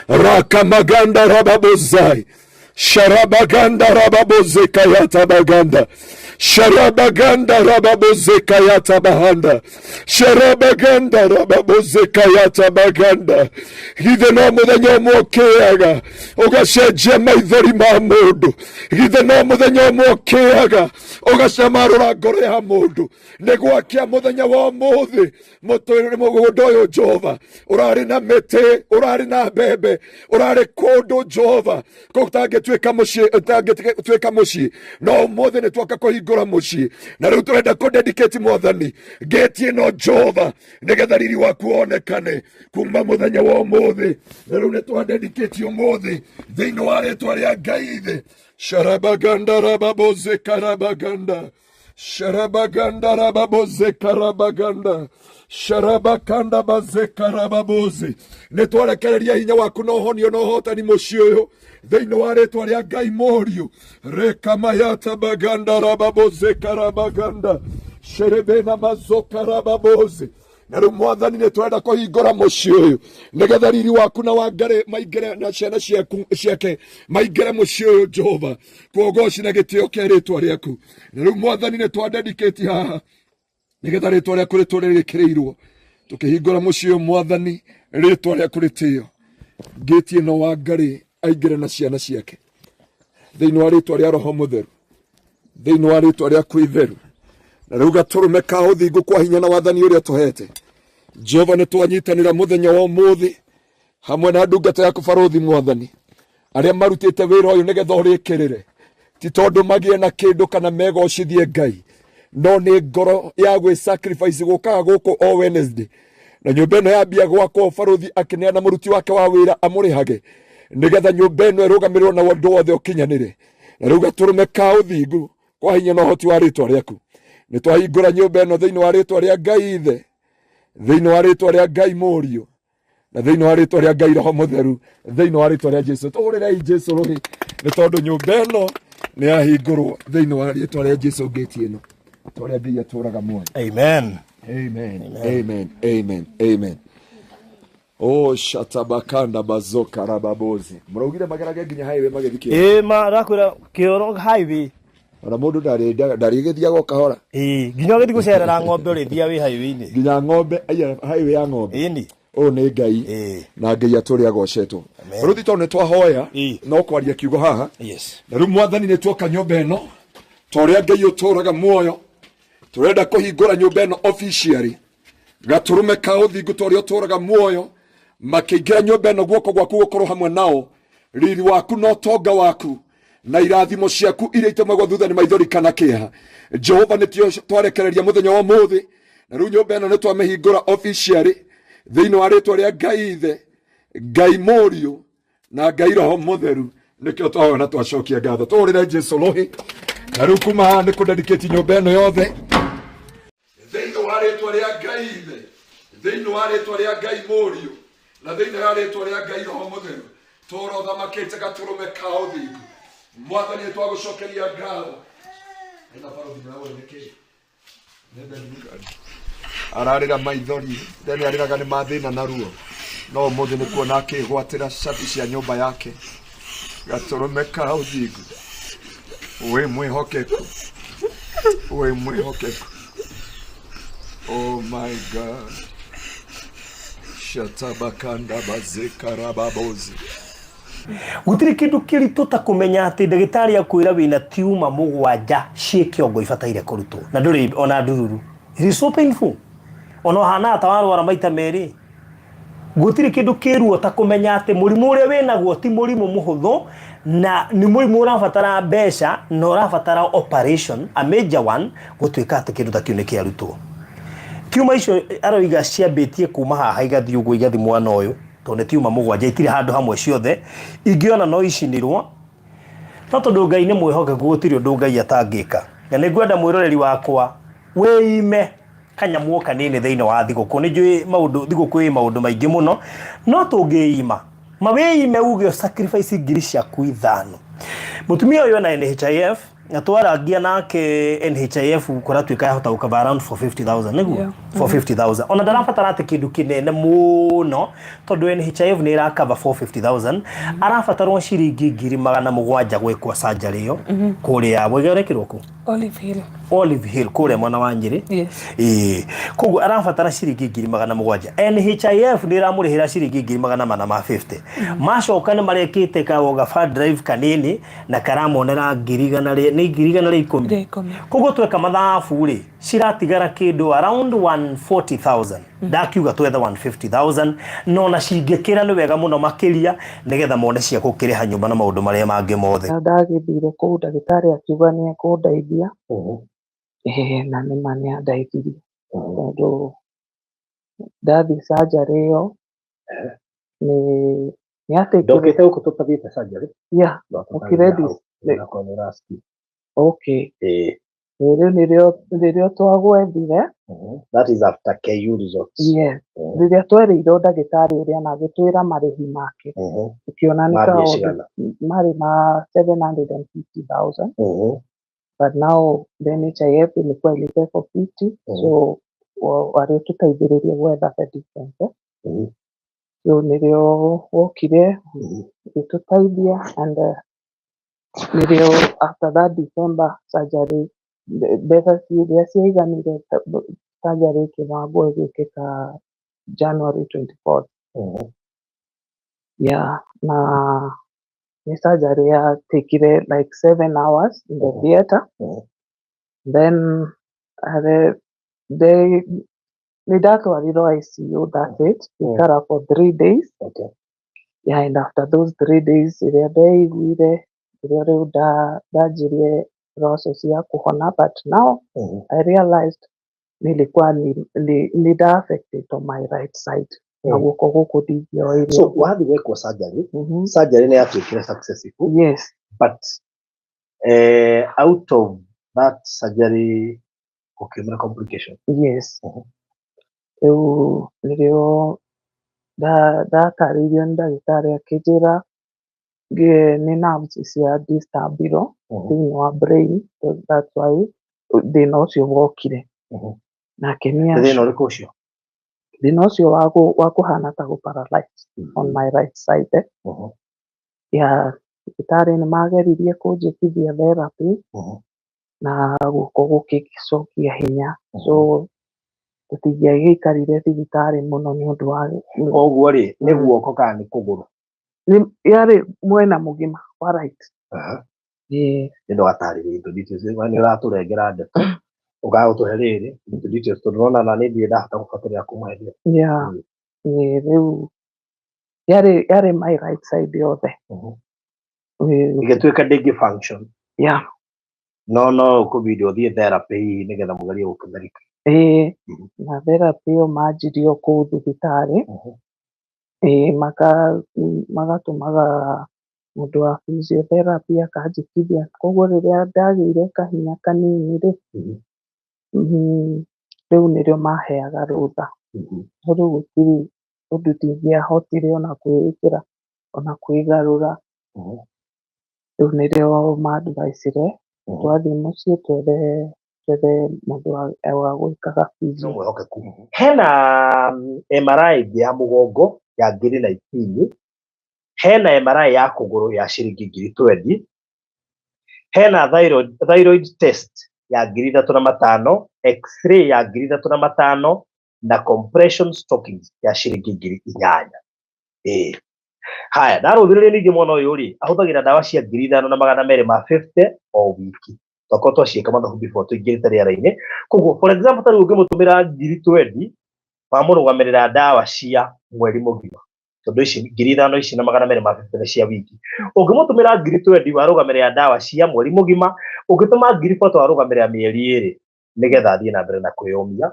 Rakamaganda rababozai sharabaganda rababozekayatabaganda sharabaganda rababozekayatabahanda sharabaganda rababozekayatabaganda. Githĩ no mũthenya ũmwe ũkĩaga ũgacenjia maithori ma mũndũ? Githĩ no mũthenya ũmwe ũkĩaga ũgacamarũra ngoro ya mũndũ? Nĩ gwakĩa mũthenya wa ũmũthĩ mũgũnda ũyũ Jehova ũrarĩ na mĩtĩ, ũrarĩ na mbembe, ũrarĩ kũndũ Jehova gũtangĩtuĩka mũciĩ, ũtangĩtuĩka mũciĩ, no ũmũthĩ nĩ twoka kũhingũra mũciĩ. Na rĩu tũrenda kũ-dedicate mwathani ngĩti ĩno Jehova, nĩgetha riri waku wonekane kuma mũthenya wa ũmũthĩ. Na rĩu nĩ twa-dedicate ũmũthĩ thĩinĩ wa rĩtwa rĩa Ngai ithe. Sharabaganda rababoze karabaganda sharabaganda rababoze karabaganda sharabakanda baze karababoze. Nĩ twarekereria hinya waku na ũhonio na ũhotani mũciĩ ũyũ thĩinĩ wa rĩtwa rĩa Ngai Mũriũ. Rekamayata baganda rababoze karabaganda sherebena mazoka rababoze. Na rĩu mwathani nĩ twenda kũhingũra mũciĩ ũyũ nĩgetha riri waku na Wangarĩ maingĩre na ciana ciaku ciake maingĩre mũciĩ ũyũ Jehova, kuogoci na gĩtĩo kĩa rĩtwa rĩaku. Na rĩu mwathani nĩ twadedicate haha nĩgetha rĩtwa rĩaku rĩtũre rĩkĩrĩirwo tũkĩhingũra mũciĩ ũyũ mwathani, rĩtwa rĩaku rĩtĩo. Ngĩti ĩno Wangarĩ aingĩre na ciana ciake thĩinĩ wa rĩtwa rĩa Roho Mũtheru, thĩinĩ wa rĩtwa rĩaku itheru. Na rĩu gatũrũme ka ũthingu kwa hinya na wathani ũrĩa tũhete Jehova, nĩ twanyitanĩra mũthenya wa ũmũthĩ hamwe na ndungata yaku barũthi mwathani, arĩa marutĩte wĩra ũyũ nĩgetha ũrĩkĩrĩre, ti tondũ magĩe na kĩndũ kana megocithie Ngai, no nĩ ngoro ya gwĩ sacrifice gũkaga gũkũ o Wednesday na nyũmba ĩno yambia gwakwo, barũthi akĩneana mũruti wake wa wĩra amũrĩhage nĩgetha nyũmba ĩno ĩrũgamĩrĩrwo na ũndũ wothe ũkinyanĩre. Na rĩu gatũrũme ka ũthingu kwa hinya na ũhoti wa rĩtwa rĩaku, nĩ twahingũra nyũmba ĩno thĩinĩ wa rĩtwa rĩa Ngai Ithe, thĩinĩ wa rĩtwa rĩa Ngai Mũriũ, na thĩinĩ wa rĩtwa rĩa Ngai Roho Mũtheru, thĩinĩ wa rĩtwa rĩa Jesu. Tũhũrĩrei Jesu rũhĩ nĩ tondũ nyũmba ĩno nĩ yahingũrwo thĩinĩ wa rĩtwa rĩa Jesu. Ngĩti ĩno tũrĩa Ngai atũraga muoyo. Amen. Amen. Amen. Amen. Amen. Oh, shatabakanda bazoka rababozi. Muraugire magerage nginya highway magĩthiĩ kĩoro. Ĩĩ ma rakwĩra kĩoro highway. Ona mũndũ ndarĩgĩthiaga o kahora. Ĩĩ nginya ũgĩthiĩ gũcerera ng'ombe ũrĩthiaga wĩ highway-inĩ. Nginya ng'ombe, aya highway ya ng'ombe. Ĩni. Ũyũ nĩ Ngai na Ngai atũrĩ agocetwo. Rũthi tondũ nĩ twahoya no kwaria kiugo haha. Yes. Na rĩu mwathani nĩ tuoka nyũmba ĩno ta ũrĩa Ngai ũtũraga muoyo, tũrenda kũhingũra nyũmba ĩno officially gatũrũme ka ũthingu ta ũrĩa ũtũraga muoyo. Makĩingĩra nyũmba ĩno, guoko gwaku gũkorwo hamwe nao, riri waku na ũtonga waku na irathimo ciaku iria itemagwo thutha nĩ maithori kana kĩeha. Jehova, nĩtio twarekereria mũthenya wa ũmũthĩ, na rĩu nyũmba ĩno nĩ twamĩhingũra officially thĩinĩ wa rĩtwa rĩa Ngai Ithe, Ngai Mũriũ na Ngai Roho Mũtheru. Nĩkĩo twahoya na twacokia ngatho. Tũhũrĩre Jesu rũhĩ. Na rĩu kuma haha nĩ kũdedicate nyũmba ĩno yothe thĩinĩ wa rĩtwa rĩa Ngai Ithe, thĩinĩ wa rĩtwa rĩa Ngai Mũriũ, na thĩinĩ wa rĩtwa rĩa Ngai Roho Mũtheru. Tũra ũthamakĩte gatũrũme ka ũthingu. Mwathani, nĩ twagũcokeria ngatho. Ena barũthi nawe nĩkĩ ararĩra maithori? Tene arĩraga nĩ mathĩna na ruo, no ũmũthĩ nĩ kuona akĩgwatĩra cabi cia nyũmba yake. Gatũrũme ka ũthingu, wĩ mwĩhokeku, wĩ mwĩhokeku. Oh my God, shatabakanda bazekarababozi. Gũtirĩ kĩndũ kĩritũ ta kũmenya atĩ ndagĩtarĩ akwĩra wĩna tiuma mũgwanja ciĩ kĩongo ibataire kũrutwo na ndũrĩ ona ndururu. It is so painful. Ona ũhanaga ta warwara maita merĩ. Gũtirĩ kĩndũ kĩruo ta kũmenya atĩ mũrimũ ũrĩa wĩnaguo ti mũrimũ mũhũthũ na nĩ mũrimũ ũrabatara mbeca na ũrabatara operation, a major one, gũtuĩka atĩ kĩndũ ta kĩu nĩ kĩarutwo. Tiuma icio aroiga ciambĩtie kuma haha igathiĩ ũguo igathiĩ mwana ũyũ, tondũ nĩ tiuma mũgwanja itirĩ handũ hamwe ciothe, ingĩ ona no icinirwo. No tondũ Ngai nĩ mwĩhokeku gũtirĩ ũndũ Ngai atangĩka. Na nĩ ngwenda mwĩroreri wakwa wĩime kanyamũ o kanini thĩinĩ wa thigũkũ. Nĩ njũĩ maũndũ thigũkũ ĩ maũndũ maingĩ mũno, no tũngĩima ma wĩime uge ũ sacrifice ngiri ciaku ithano. Mũtumia ũyũ ena NHIF na twarangia nake NHIF kũratuĩka yahota gũcover around 450,000 nĩguo? Yeah. 450,000 ona ndarabatara atĩ kĩndũ kĩnene mũno tondũ NHIF nĩ ĩracover 450,000 arabatarwo ciringi 700,000 gwĩkwo surgery ĩyo kũrĩa wega ũrekĩrwo kũ? Olive Hill. Olive Hill kũrĩa mwena wa Nyĩrĩ. Yes. Ĩĩ. Koguo arabatara ciringi 700,000. NHIF nĩ ĩramũrĩhĩra ciringi 450,000. Macoka nĩ marekĩte kawoga fund drive kanini na karamonera ngiri igana rĩa nĩ 110,000. Rĩa ikũmi. Koguo tweka mathabu rĩ ciratigara kĩndũ around 140,000. Ndakiuga twethe 150,000 no na cingĩkĩra nĩ wega mũno makĩria nĩgetha mone cia gũkĩrĩha nyũmba na maũndũ marĩa mangĩ mothe. Na ndagĩthire kũu ndagĩtarĩ akiuga nĩ ekũndeithia ĩĩ na nĩma nĩ andeithirie tondũ ndathiĩ surgery ĩyo nĩ nĩ atekire Ndokĩte gũkũ tũtathiĩte surgery. Yeah, No ũkire tũtathiĩte hau. Onakorwo nĩ ũracikia. Okay. Ĩĩ. Ĩĩ, rĩu nĩrĩo rĩrĩa twagwethire That is after KU results. Yes. Rĩrĩa twerĩirwo ndagĩtarĩ ũrĩa na agĩtwĩra marĩhi make tũkĩona nĩ Ma mbia kaũndũ cigana? marĩ ma 750,000 but now the NHIF ilikuwa ilipe for 50 so warĩtũteithĩrĩria gwetha the difference eh? So nĩrĩo wokire ũgĩtũteithia and nĩrĩo after that December surgery mbeca iria ciaiganire surgery ĩkĩbangwo ĩgĩkĩka January 24th. Yeah, na nĩ surgery yatekire like 7 hours in the theatre. Then they nĩ ndatwarirwo ICU, that's it, ngĩikara for 3 days. Yeah, and after those 3 days ĩrĩa ndeiguire ĩrĩa rĩu ndanjirie process ya kũhona, but now I realized nilikuwa ni nda affected on my right side na guoko gũkũ ndingĩoire. So wathiĩ gwĩkwo surgery, surgery nĩ yatuĩkire successful. Yes. But out of that surgery gũkiumĩra complication. Yes. Rĩu nĩrĩo ndatarĩirio nĩ ndagĩtarĩ akĩnjĩra nĩ nerves cia disturbirwo thĩinĩ wa brain, that's why thĩna ũcio wokire. Nake nĩ Nĩ thĩna ũrĩkũ ũcio? Thĩna ũcio wa kũhana ta gũ paralyze on my right side eh. Yeah, thibitarĩ nĩ mageririe kũnjĩkithia therapy na guoko gũgĩcokia hinya, so tũtingĩagĩikarire thibitarĩ mũno nĩ ũndũ wa Koguo rĩ, nĩ guoko kana nĩ kũgũrũ? Yarĩ mwena mũgima wa right. Ĩĩ. Nĩ ndũgatarĩrie into details, nĩ ũratũrengera ndeto ũkaga gũtũhe rĩrĩ into details tondũ ũrona na niĩ ndirĩ ndahota gũbuatĩrĩra kuma hĩndĩ ĩyo. Yeah. Ĩĩ, rĩu yarĩ my right side yothe. Ĩĩ. Ĩgĩtuĩka ndĩngĩ function. Yeah. No ũkũbidi ũthiĩ therapy hihi nĩgetha mũgerie gũkĩmerika. Ĩĩ, na therapy ĩyo manjirie o kũu thibitarĩ. Ĩĩ, magatũmaga mũndũ wa physiotherapy akanjĩkithia, koguo rĩrĩa ndagĩire kahinya kanini rĩ, rĩu nĩrĩo maheaga rũtha. No rĩu gũtirĩ ũndũ ndingĩahotire ona kwĩĩkĩra ona kwĩgarũra. Rĩu nĩrĩo ma advice-ire twathiĩ mũciĩ twethe mũndũ wa gwĩkaga physio. Nĩ mwĩhokeku. Hena MRI ĩngĩ ya mũgongo ya 19,000, hena MRI ya kũgũrũ ya ciringi 20,000, hena thyroid test ya 3,500, x-ray ya 3,500 na compression stockings ya ciringi 8,000. Ĩĩ. Haya, ndarũthĩrĩria ningĩ mwana ũyũ rĩ, ahũthagĩra ndawa cia 5,250 o wiki. Twakorwo twaciĩka mathabu before tũingĩrĩte rĩera-inĩ. Koguo for example ta rĩu ũngĩmũtũmĩra 20,000 Wamũrũgamĩrĩra ndawa cia mweri mũgima, tondũ ici 5,000 ici na 250 nĩ cia wiki. Ũngĩmũtũmĩra 20,000 warũgamĩrĩra ndawa cia mweri mũgima, ũngĩtũma 40,000 warũgamĩrĩra mĩeri 2 nĩgetha athiĩ na mbere na kwĩyũmia,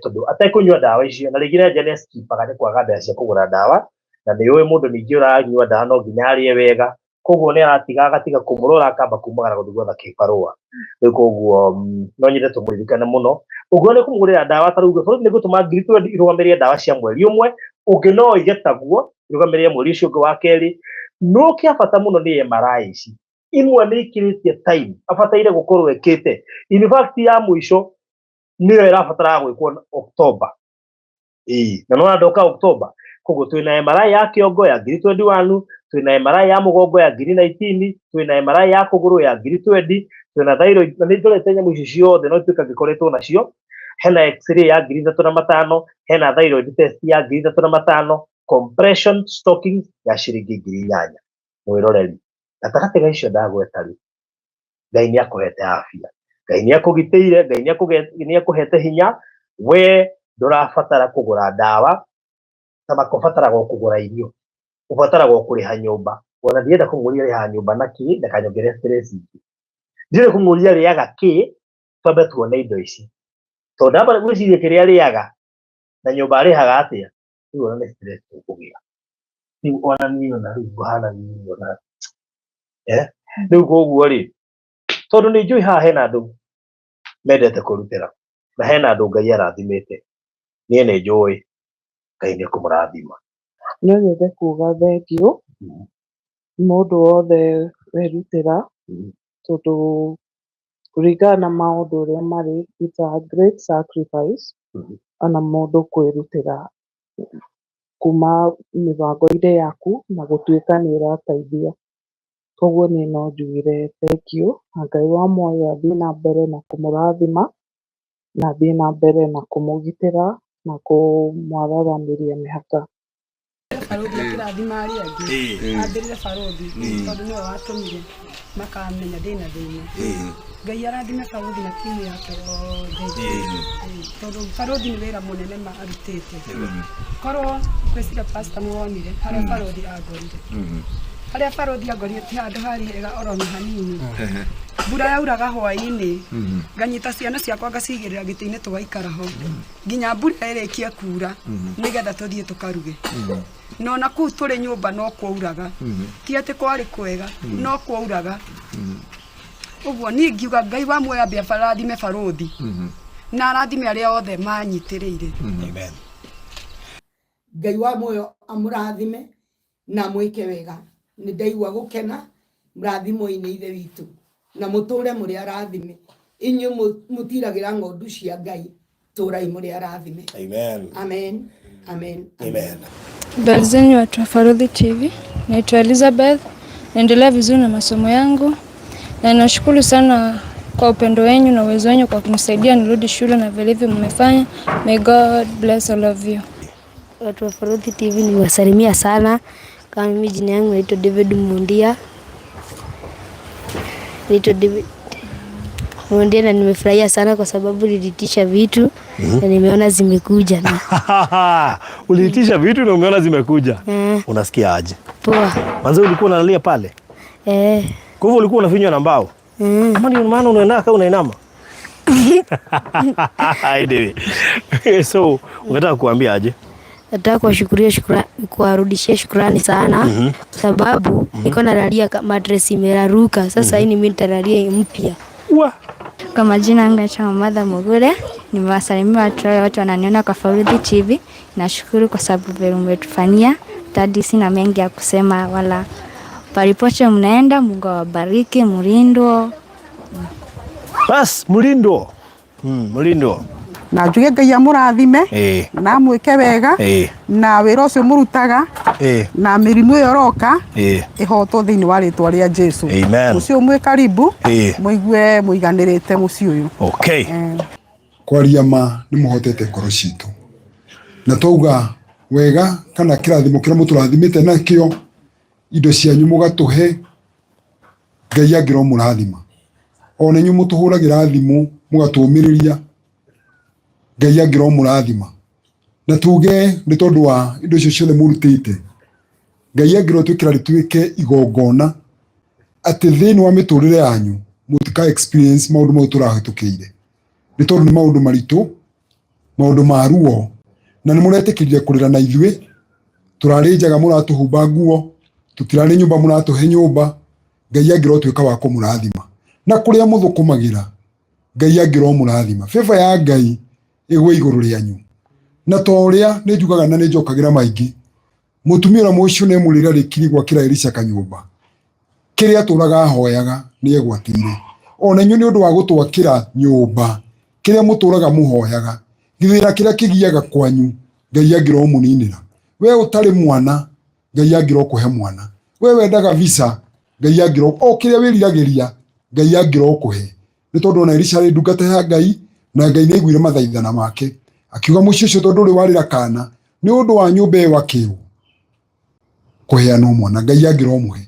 tondũ atekũnyua ndawa icio, na rĩngĩ nĩ nĩ skipaga nĩ kwaga mbeca cia kũgũra ndawa, na nĩ ũĩ mũndũ ningĩ ũranyua ndawa no nginya arĩe wega, koguo nĩ aratiga agatiga kũmũrora akamba kumagara gũthiĩ gwetha kĩbarũa. Rĩu koguo no nyende tũmũririkane mũno. Ũngĩona nĩ kũmũgũrĩra ndawa ta rĩu bũrũri nĩ gũtũma 20,000 irũgamĩrĩre ndawa cia mweri ũmwe, ũngĩ no ige taguo irũgamĩrĩre mweri ũcio ũngĩ wa kerĩ. No kĩa bata mũno nĩ MRI ici, imwe nĩ ikĩrĩtie time abataire gũkorwo ĩkĩte, in fact ya mũico nĩyo ĩrabataraga gwĩkwo October. Ĩĩ, na nona ndoka October. Koguo twĩna MRI ya kĩongo ya 21,000, twĩna MRI ya mũgongo ya 19,000, twĩna MRI ya kũgũrũ ya 20,000, twĩna thyroid, na nĩ ndorete nyamũ ici ciothe no ituĩka ngĩkoretwo nacio. Hena x-ray ya 3,500, hena thyroid test ya 3,500, compression stockings ya ciringi 8,000. Mwĩroreri, gatagatĩ ga icio ndagweta rĩ, Ngai nĩ akũhete afya, Ngai nĩ akũgitĩire, Ngai nĩ akũhete hinya, we ndũrabatara kũgũra ndawa, ta ũbataraga o kũgũra irio, ũbataraga o kũrĩha nyũmba. Ona ndirenda kũmũria arĩhaga nyũmba na kĩ, ndakanyongerere stress ingĩ. Ndirenda kũmũria arĩaga kĩ, twambe tuone indo ici. Tondũ ndamba gwĩciria kĩrĩa arĩaga na nyũmba arĩhaga atĩa, rĩu ona nĩ stress tũkũgĩa. Rĩu ona niĩ ona rĩu ngũhana niĩ ona rĩu koguo rĩ, tondũ nĩ njũĩ haha hena andũ mendete kũrutĩra na hena andũ Ngai arathimĩte, niĩ nĩ njũĩ Ngai nĩ ekũmũrathima. No nyende kuga thengiũ mũndũ wothe werutĩra, tondũ kũringana na maũndũ ũrĩa marĩ, it's a great sacrifice ona mũndũ kwĩrutĩra kuma mĩbango-inĩ yaku na gũtuĩka nĩ ũrateithia. Koguo niĩ no njugire thengiũ na Ngai wa muoyo athiĩ na mbere na kũmũrathima na athiĩ na mbere na kũmũgitĩra na kũmwararamĩria mĩhaka. Barũthi akĩrathima arĩa angĩ, ambĩrĩre barũthi tondũ nĩwe watũmire makamenya ndĩna thĩna. Ngai arathime barũthi na timu yake yothe, tondũ barũthi nĩ wĩra mũnene ma arutĩte. Korwo ngwĩciria pastor nĩwonire harĩa barũthi angorire, harĩa barũthi angorire ti handũ harĩ hega orona hanini. Mbura yauraga hwaĩ-inĩ, nganyita ciana ciakwa ngacigĩrĩra gĩtĩ-inĩ tũgaikara ho nginya mbura ĩrĩkie kura nĩgetha tũthiĩ tũkaruge. Na ona kũu tũrĩ nyũmba no kwauraga, ti atĩ kwarĩ kwega, no kwauraga. Ũguo niĩ ngiuga Ngai wa muoyo ambe arathime barũthi na arathime arĩa othe manyitĩrĩire. Amen. Ngai wa muoyo amũrathime na amwĩke wega. Nĩ ndaigua gũkena mũrathimo-inĩ Ithe witũ, na mũtũre mũrĩ arathime. Inyuĩ mũtiragĩra ng'ondu cia Ngai, tũrai mũrĩ arathime. Amen. Amen. Amen. Amen. Habari zenu watu wa Farodhi TV. Naitwa Elizabeth, naendelea vizuri na masomo yangu na nashukuru sana kwa upendo wenyu na uwezo wenyu kwa kunisaidia nirudi shule na vilivyo mmefanya. May God bless all of you. Watu wa Farodhi TV nimewasalimia sana. Kama mimi jina yangu naitwa David Mundia. Naitwa David Mundia na nimefurahia sana kwa sababu niliitisha vitu na nimeona zimekuja na Uliitisha vitu na umeona zimekuja. Unasikia aje? Poa. Manze ulikuwa unalalia pale? Eh. Kwa hivyo ulikuwa unafinywa na mbao? Ama ndio maana unaenda kama unainama? Anyway. So, unataka kuambia aje? Nataka kuwashukuria kuwarudishia shukrani sana sababu niko nalalia mattress imeraruka. Sasa hii mimi nitalalia mpya. Kwa majina yangu naitwa Martha Mugure, nimewasalimia watu wale wote wananiona kwa Farodhi TV. Nashukuru kwa sababu vile umetufanyia. Tadi sina mengi ya kusema, wala palipote mnaenda, Mungu awabariki, mlindwo. Bas, mlindwo. Mlindwo. Na njuge Ngai amũrathime na amwĩke wega na wĩra ũcio mũrutaga na mĩrimũ ĩyo ĩroka ĩhotwo thĩinĩ wa rĩtwa rĩa Jesu. Amen. Mũciĩ ũyũ mwĩ karibu, mũigue mũiganĩrĩte mũciĩ ũyũ. Okay. Kwaria ma nĩ mũhotete ngoro citũ, na twauga wega kana kĩrathimo kĩrĩa mũtũrathimĩte nakĩo, indo cianyu mũgatũhe, Ngai angĩromũrathima. Ona inyuĩ mũtũhũragĩra thimũ mũgatũũmĩrĩria, Ngai angĩromũrathima. Na tuge nĩ tondũ wa indo icio ciothe mũrutĩte, Ngai angĩrotwĩkĩra rĩtuĩke igongona atĩ thĩinĩ wa mĩtũrĩre yanyu mũtika experience maũndũ mau tũrahĩtũkĩire, nĩ tondũ nĩ maũndũ maritũ, maũndũ ma ruo, na nĩ mũretĩkĩrire kũrĩra na ithuĩ. Tũrarĩ njaga mũratũhumba nguo, tũtirarĩ nyũmba mũratũhe nyũmba. Ngai angĩrotuĩka wa kũmũrathima na kũrĩa mũthũkũmagĩra, Ngai angĩromũrathima. Favor ya Ngai ĩgwe igũrũ rĩanyu. Na ta ũrĩa nĩ njugaga na nĩ njokagĩra maingĩ, mũtumia ũrĩa Mũshunemu rĩrĩa arĩkirie gwakĩra Elisha kanyũmba, kĩrĩa atũraga ahoyaga nĩ egwatĩire. Ona inyuĩ nĩ ũndũ wa gũtwakĩra nyũmba, kĩrĩa mũtũraga mũhoyaga, gĩthĩna kĩrĩa kĩgiaga kwanyu, Ngai angĩromũninĩra. We ũtarĩ mwana, Ngai angĩrokũhe mwana. We wendaga visa, Ngai angĩro, o kĩrĩa wĩriragĩria, Ngai angĩrokũhe. Nĩ tondũ ona Elisha arĩ ndungata ya Ngai, na Ngai nĩ aiguire mathaithana make. Akiuga mũciĩ ũcio tondũ ũrĩ warĩra kana, nĩ ũndũ wa nyũmba ĩyo akĩrwo kũheanwo mwana, Ngai angĩromũhe.